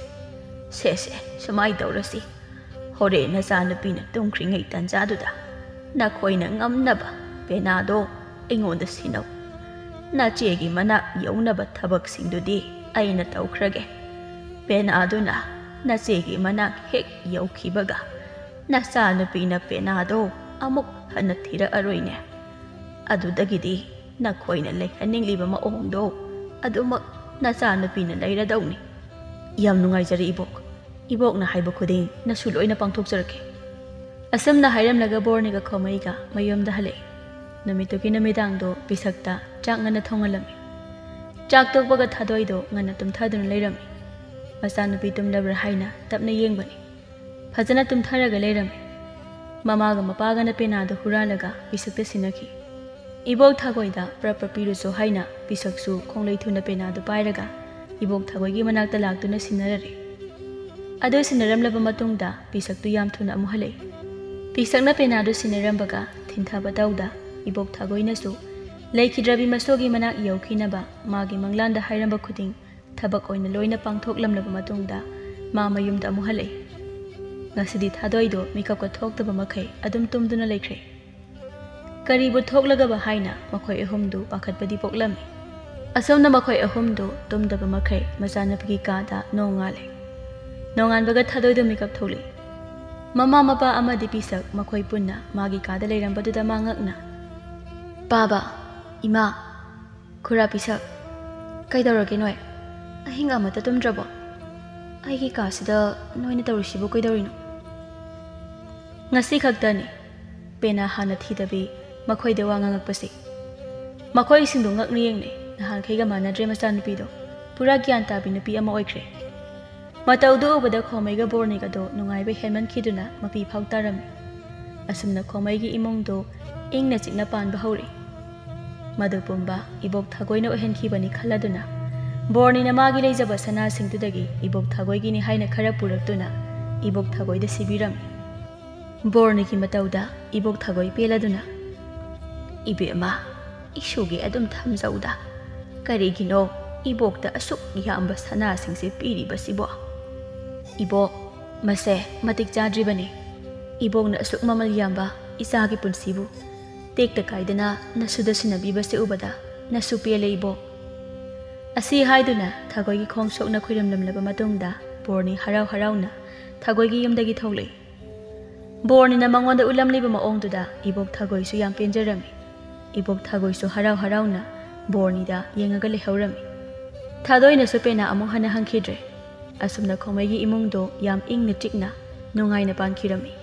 ꯁꯦ ꯁꯦ, ꯁꯨꯃꯥꯏ ꯇꯧꯔꯁꯤ꯫ ꯍꯣꯔꯦꯟ ꯅꯆꯥꯅꯨꯄꯤꯅ ꯇꯨꯝꯈ꯭ꯔꯤꯉꯩ ꯇꯟꯖꯥꯗꯨꯗ ꯅꯈꯣꯏꯅ ꯉꯝꯅꯕ ꯄꯦꯅꯥꯗꯣ ꯑꯩꯉꯣꯟꯗ ꯁꯤꯟꯅꯧ꯫ ꯅꯆꯦꯒꯤ ꯃꯅꯥꯛ ꯌꯧꯅꯕ ꯊꯕꯛꯁꯤꯡꯗꯨꯗꯤ ꯑꯩꯅ ꯇꯧꯈ꯭ꯔꯒꯦ꯫ ꯄꯦꯅꯥꯗꯨꯅ ꯅꯆꯦꯒꯤ ꯃꯅꯥꯛ ꯍꯦꯛ ꯌꯧꯈꯤꯕꯒ ꯅꯆꯥꯅꯨꯄꯤꯅ ꯄꯦꯅꯥꯗꯣ ꯑꯃꯨꯛ ꯍꯟꯅ ꯊꯤꯔꯛꯑꯔꯣꯏꯅꯦ꯫ ꯑꯗꯨꯗꯒꯤꯗꯤ ꯅꯈꯣꯏꯅ ꯂꯩꯍꯟꯅꯤꯡꯂꯤꯕ ꯃꯑꯣꯡꯗꯣ ꯑꯗꯨꯃꯛ ꯅꯆꯥꯅꯨꯄꯤꯅ ꯂꯩꯔꯗꯧꯅꯤ꯫" "ꯌꯥꯝ ꯅꯨꯡꯉꯥꯏꯖꯔꯦ ꯏꯕꯣꯛ꯫ ꯏꯕꯣꯛꯅ ꯍꯥꯏꯕ ꯈꯨꯗꯤꯡ ꯅꯁꯨ ꯂꯣꯏꯅ ꯄꯥꯡꯊꯣꯛꯆꯔꯛꯀꯦ꯫" ꯑꯁꯨꯝꯅ ꯍꯥꯏꯔꯝꯂꯒ ꯕꯣꯔꯅꯤꯒ ꯈꯣꯃꯩꯒ ꯃꯌꯨꯝꯗ ꯍꯜꯂꯛꯏ꯫ ꯅꯨꯃꯤꯠꯇꯨꯒꯤ ꯅꯨꯃꯤꯗꯥꯡꯗꯣ ꯄꯤꯁꯛꯇ ꯆꯥꯛ ꯉꯟꯅ ꯊꯣꯡꯍꯜꯂꯝꯃꯤ꯫ ꯆꯥꯛ ꯇꯣꯛꯄꯒ ꯊꯥꯗꯣꯏꯗꯣ ꯉꯟꯅ ꯇꯨꯝꯊꯗꯨꯅ ꯂꯩꯔꯝꯃꯤ꯫ ꯃꯆꯥꯅꯨꯄꯤ ꯇꯨꯝꯂꯕ꯭ꯔꯥ ꯍꯥꯏꯅ ꯇꯞꯅ ꯌꯦꯡꯕꯅꯤ꯫ ꯐꯖꯅ ꯇꯨꯝꯊꯔꯒ ꯂꯩꯔꯝꯃꯤ꯫ ꯃꯃꯥꯒ ꯃꯄꯥꯒꯅ ꯄꯦꯅꯥꯗꯨ ꯍꯨꯔꯥꯜꯂꯒ ꯄꯤꯁꯛꯇ ꯁꯤꯟꯅꯈꯤ꯫ ꯏꯕꯣꯛ ꯊꯥꯒꯣꯏꯗ ꯄ꯭ꯔꯞ ꯄ꯭ꯔꯞ ꯄꯤꯔꯨꯆꯣ ꯍꯥꯏꯅ ꯄꯤꯁꯛꯁꯨ ꯈꯣꯡꯂꯩ ꯊꯨꯅ ꯄꯦꯅꯥꯗꯨ ꯄꯥꯏꯔꯒ ꯏꯕꯣꯛ ꯊꯥꯒꯣꯏꯒꯤ ꯃꯅꯥꯛꯇ ꯂꯥꯛꯇꯨꯅ ꯁꯤꯟꯅꯔꯔꯦ꯫ ꯑꯗꯨ ꯁꯤꯟꯅꯔꯝꯂꯕ ꯃꯇꯨꯡꯗ ꯄꯤꯁꯛꯇꯨ ꯌꯥꯝ ꯊꯨꯅ ꯑꯃꯨꯛ ꯍꯜꯂꯛꯏ꯫ ꯄꯤꯁꯛꯅ ꯄꯦꯅꯥꯗꯨ ꯁꯤꯟꯅꯔꯝꯕꯒ ꯊꯤꯟꯊꯕ ꯇꯧꯗ ꯏꯕꯣꯛ ꯊꯥꯒꯣꯏꯅꯁꯨ ꯂꯩꯈꯤꯗ꯭ꯔꯕꯤ ꯃꯁꯣꯒꯤ ꯃꯅꯥꯛ ꯌꯧꯈꯤꯅꯕ ꯃꯥꯒꯤ ꯃꯪꯂꯥꯟꯗ ꯍꯥꯏꯔꯝꯕ ꯈꯨꯗꯤꯡ ꯊꯕꯛ ꯑꯣꯏꯅ ꯂꯣꯏꯅ ꯄꯥꯡꯊꯣꯛꯂꯝꯂꯕ ꯃꯇꯨꯡꯗ ꯃꯥ ꯃꯌꯨꯝꯗ ꯑꯃꯨꯛ ꯍꯜꯂꯛꯏ꯫ ꯉꯁꯤꯗꯤ ꯊꯥꯗꯣꯏꯗꯣ ꯃꯤꯀꯞꯀ ꯊꯣꯛꯇꯕ ꯃꯈꯩ ꯑꯗꯨꯝ ꯇꯨꯝꯗꯨꯅ ꯂꯩꯈ꯭ꯔꯦ꯫ ꯀꯔꯤꯕꯨ ꯊꯣꯛꯂꯒꯕ ꯍꯥꯏꯅ ꯃꯈꯣꯏ ꯑꯍꯨꯝꯗꯨ ꯄꯥꯈꯠꯄꯗꯤ ꯄꯣꯛꯂꯝꯃꯤ꯫ ꯑꯁꯣꯝꯅ ꯃꯈꯣꯏ ꯑꯍꯨꯝꯗꯨ ꯇꯨꯝꯗꯕ ꯃꯈꯩ ꯃꯆꯥꯅꯨꯄꯤꯒꯤ ꯀꯥꯗ ꯅꯣꯡꯉꯥꯜꯂꯦ꯫ ꯅꯣꯡꯉꯥꯟꯕꯒ ꯊꯥꯗꯣꯏꯗꯣ ꯃꯤꯀꯞ ꯊꯣꯛꯂꯛꯏ꯫ ꯃꯃꯥ ꯃꯄꯥ ꯑꯃꯗꯤ ꯄꯤꯁꯛ ꯃꯈꯣꯏ ꯄꯨꯟꯅ ꯃꯥꯒꯤ ꯀꯥꯗ ꯂꯩꯔꯝꯕꯗꯨꯗ ꯃꯥ ꯉꯛꯅ, "ꯄꯥꯕ, ꯏꯃꯥ, ꯈꯨꯔꯥ ꯄꯤꯁꯛ, "ꯀꯩꯗꯧꯔꯒꯦ ꯅꯣꯏ? ꯑꯍꯤꯡ ꯑꯃꯠꯇ ꯇꯨꯝꯗ꯭ꯔꯕꯣ? ꯑꯩꯒꯤ ꯀꯥꯁꯤꯗ ꯅꯣꯏꯅ ꯇꯧꯔꯤꯁꯤꯕꯨ ꯀꯩꯗꯧꯔꯤꯅꯣ?" "ꯉꯁꯤ ꯈꯛꯇꯅꯤ ꯄꯦꯅꯥ ꯍꯥꯟꯅ ꯊꯤꯗꯕꯤ ꯃꯈꯣꯏꯗ ꯋꯥ ꯉꯥꯡꯉꯛꯄꯁꯤ꯫ ꯃꯈꯣꯏꯁꯤꯡꯗꯣ ꯉꯛꯅ ꯌꯦꯡꯅꯩ꯫ ꯅꯍꯥꯟꯈꯩꯒ ꯃꯥꯟꯅꯗ꯭ꯔꯦ ꯃꯆꯥꯅꯨꯄꯤꯗꯣ꯫ ꯄꯨꯔꯥ ꯒ꯭ꯌꯥꯟ ꯇꯥꯕꯤ ꯅꯨꯄꯤ ꯑꯃ ꯑꯣꯏꯈ꯭ꯔꯦ꯫" ꯃꯇꯧꯗꯨ ꯎꯕꯗ ꯈꯣꯃꯩꯒ ꯕꯣꯔꯅꯤꯒꯗꯣ ꯅꯨꯡꯉꯥꯏꯕ ꯍꯦꯟꯃꯟꯈꯤꯗꯨꯅ ꯃꯄꯤ ꯐꯥꯎ ꯇꯥꯔꯝꯃꯤ꯫ ꯑꯁꯨꯝꯅ ꯈꯣꯃꯩꯒꯤ ꯏꯃꯨꯡꯗꯣ ꯏꯪꯅ ꯆꯤꯛꯅ ꯄꯥꯟꯕ ꯍꯧꯔꯛꯏ꯫ ꯃꯗꯨ ꯄꯨꯝꯕ ꯏꯕꯣꯛ ꯊꯥꯒꯣꯏꯅ ꯑꯣꯏꯍꯟꯈꯤꯕꯅꯤ ꯈꯜꯂꯗꯨꯅ ꯕꯣꯔꯅꯤꯅ ꯃꯥꯒꯤ ꯂꯩꯖꯕ ꯁꯅꯥꯁꯤꯡꯗꯨꯗꯒꯤ ꯏꯕꯣꯛ ꯊꯥꯒꯣꯏꯒꯤꯅꯤ ꯍꯥꯏꯅ ꯈꯔ ꯄꯨꯔꯛꯇꯨꯅ ꯏꯕꯣꯛ ꯊꯥꯒꯣꯏꯗ ꯁꯤꯕꯤꯔꯝꯃꯤ꯫ ꯕꯣꯔꯅꯤꯒꯤ ꯃꯇꯧꯗ ꯏꯕꯣꯛ ꯊꯥꯒꯣꯏ ꯄꯦꯜꯂꯗꯨꯅ, "ꯏꯕꯦꯝꯃ, ꯏꯁꯨꯒꯤ ꯑꯗꯨꯝ ꯊꯝꯖꯧꯗ꯫ ꯀꯔꯤꯒꯤꯅꯣ ꯏꯕꯣꯛꯇ ꯑꯁꯨꯛ ꯌꯥꯝꯕ ꯁꯅꯥꯁꯤꯡꯁꯦ ꯄꯤꯔꯤꯕꯁꯤꯕꯣ?" "ꯏꯕꯣꯛ, ꯃꯁꯦ ꯃꯇꯤꯛ ꯆꯥꯗ꯭ꯔꯤꯕꯅꯤ꯫ ꯏꯕꯣꯛꯅ ꯑꯁꯨꯛ ꯃꯃꯜ ꯌꯥꯝꯕ ꯏꯆꯥꯒꯤ ꯄꯨꯟꯁꯤꯕꯨ ꯇꯦꯛꯇ ꯀꯥꯏꯗꯅ ꯅꯁꯨꯗ ꯁꯤꯟꯅꯕꯤꯕꯁꯦ ꯎꯕꯗ ꯅꯁꯨ ꯄꯦꯜꯂꯦ ꯏꯕꯣꯛ꯫" ꯑꯁꯤ ꯍꯥꯏꯗꯨꯅ ꯊꯥꯒꯣꯏꯒꯤ ꯈꯣꯡ ꯁꯣꯛꯅ ꯈꯨꯔꯨꯝꯂꯝꯂꯕ ꯃꯇꯨꯡꯗ ꯕꯣꯔꯅꯤ ꯍꯔꯥꯎ ꯍꯔꯥꯎꯅ ꯊꯥꯒꯣꯏꯒꯤ ꯌꯨꯝꯗꯒꯤ ꯊꯣꯛꯂꯛꯏ꯫ ꯕꯣꯔꯅꯤꯅ ꯃꯉꯣꯟꯗ ꯎꯠꯂꯝꯂꯤꯕ ꯃꯑꯣꯡꯗꯨꯗ ꯏꯕꯣꯛ ꯊꯥꯒꯣꯏꯁꯨ ꯌꯥꯝ ꯄꯦꯟꯖꯔꯝꯃꯤ꯫ ꯏꯕꯣꯛ ꯊꯥꯒꯣꯏꯁꯨ ꯍꯔꯥꯎ ꯍꯔꯥꯎꯅ ꯕꯣꯔꯅꯤꯗ ꯌꯦꯡꯉꯒ ꯂꯩꯍꯧꯔꯝꯃꯤ꯫ ꯊꯥꯗꯣꯏꯅꯁꯨ ꯄꯦꯅꯥ ꯑꯃꯨꯛ ꯍꯟꯅ ꯍꯪꯈꯤꯗ꯭ꯔꯦ꯫ ꯑꯁꯨꯝꯅ ꯈꯣꯃꯩꯒꯤ ꯏꯃꯨꯡꯗꯣ ꯌꯥꯝ ꯏꯪꯅ ꯆꯤꯛꯅ ꯅꯨꯡꯉꯥꯏꯅ ꯄꯥꯟꯈꯤꯔꯝꯃꯤ꯫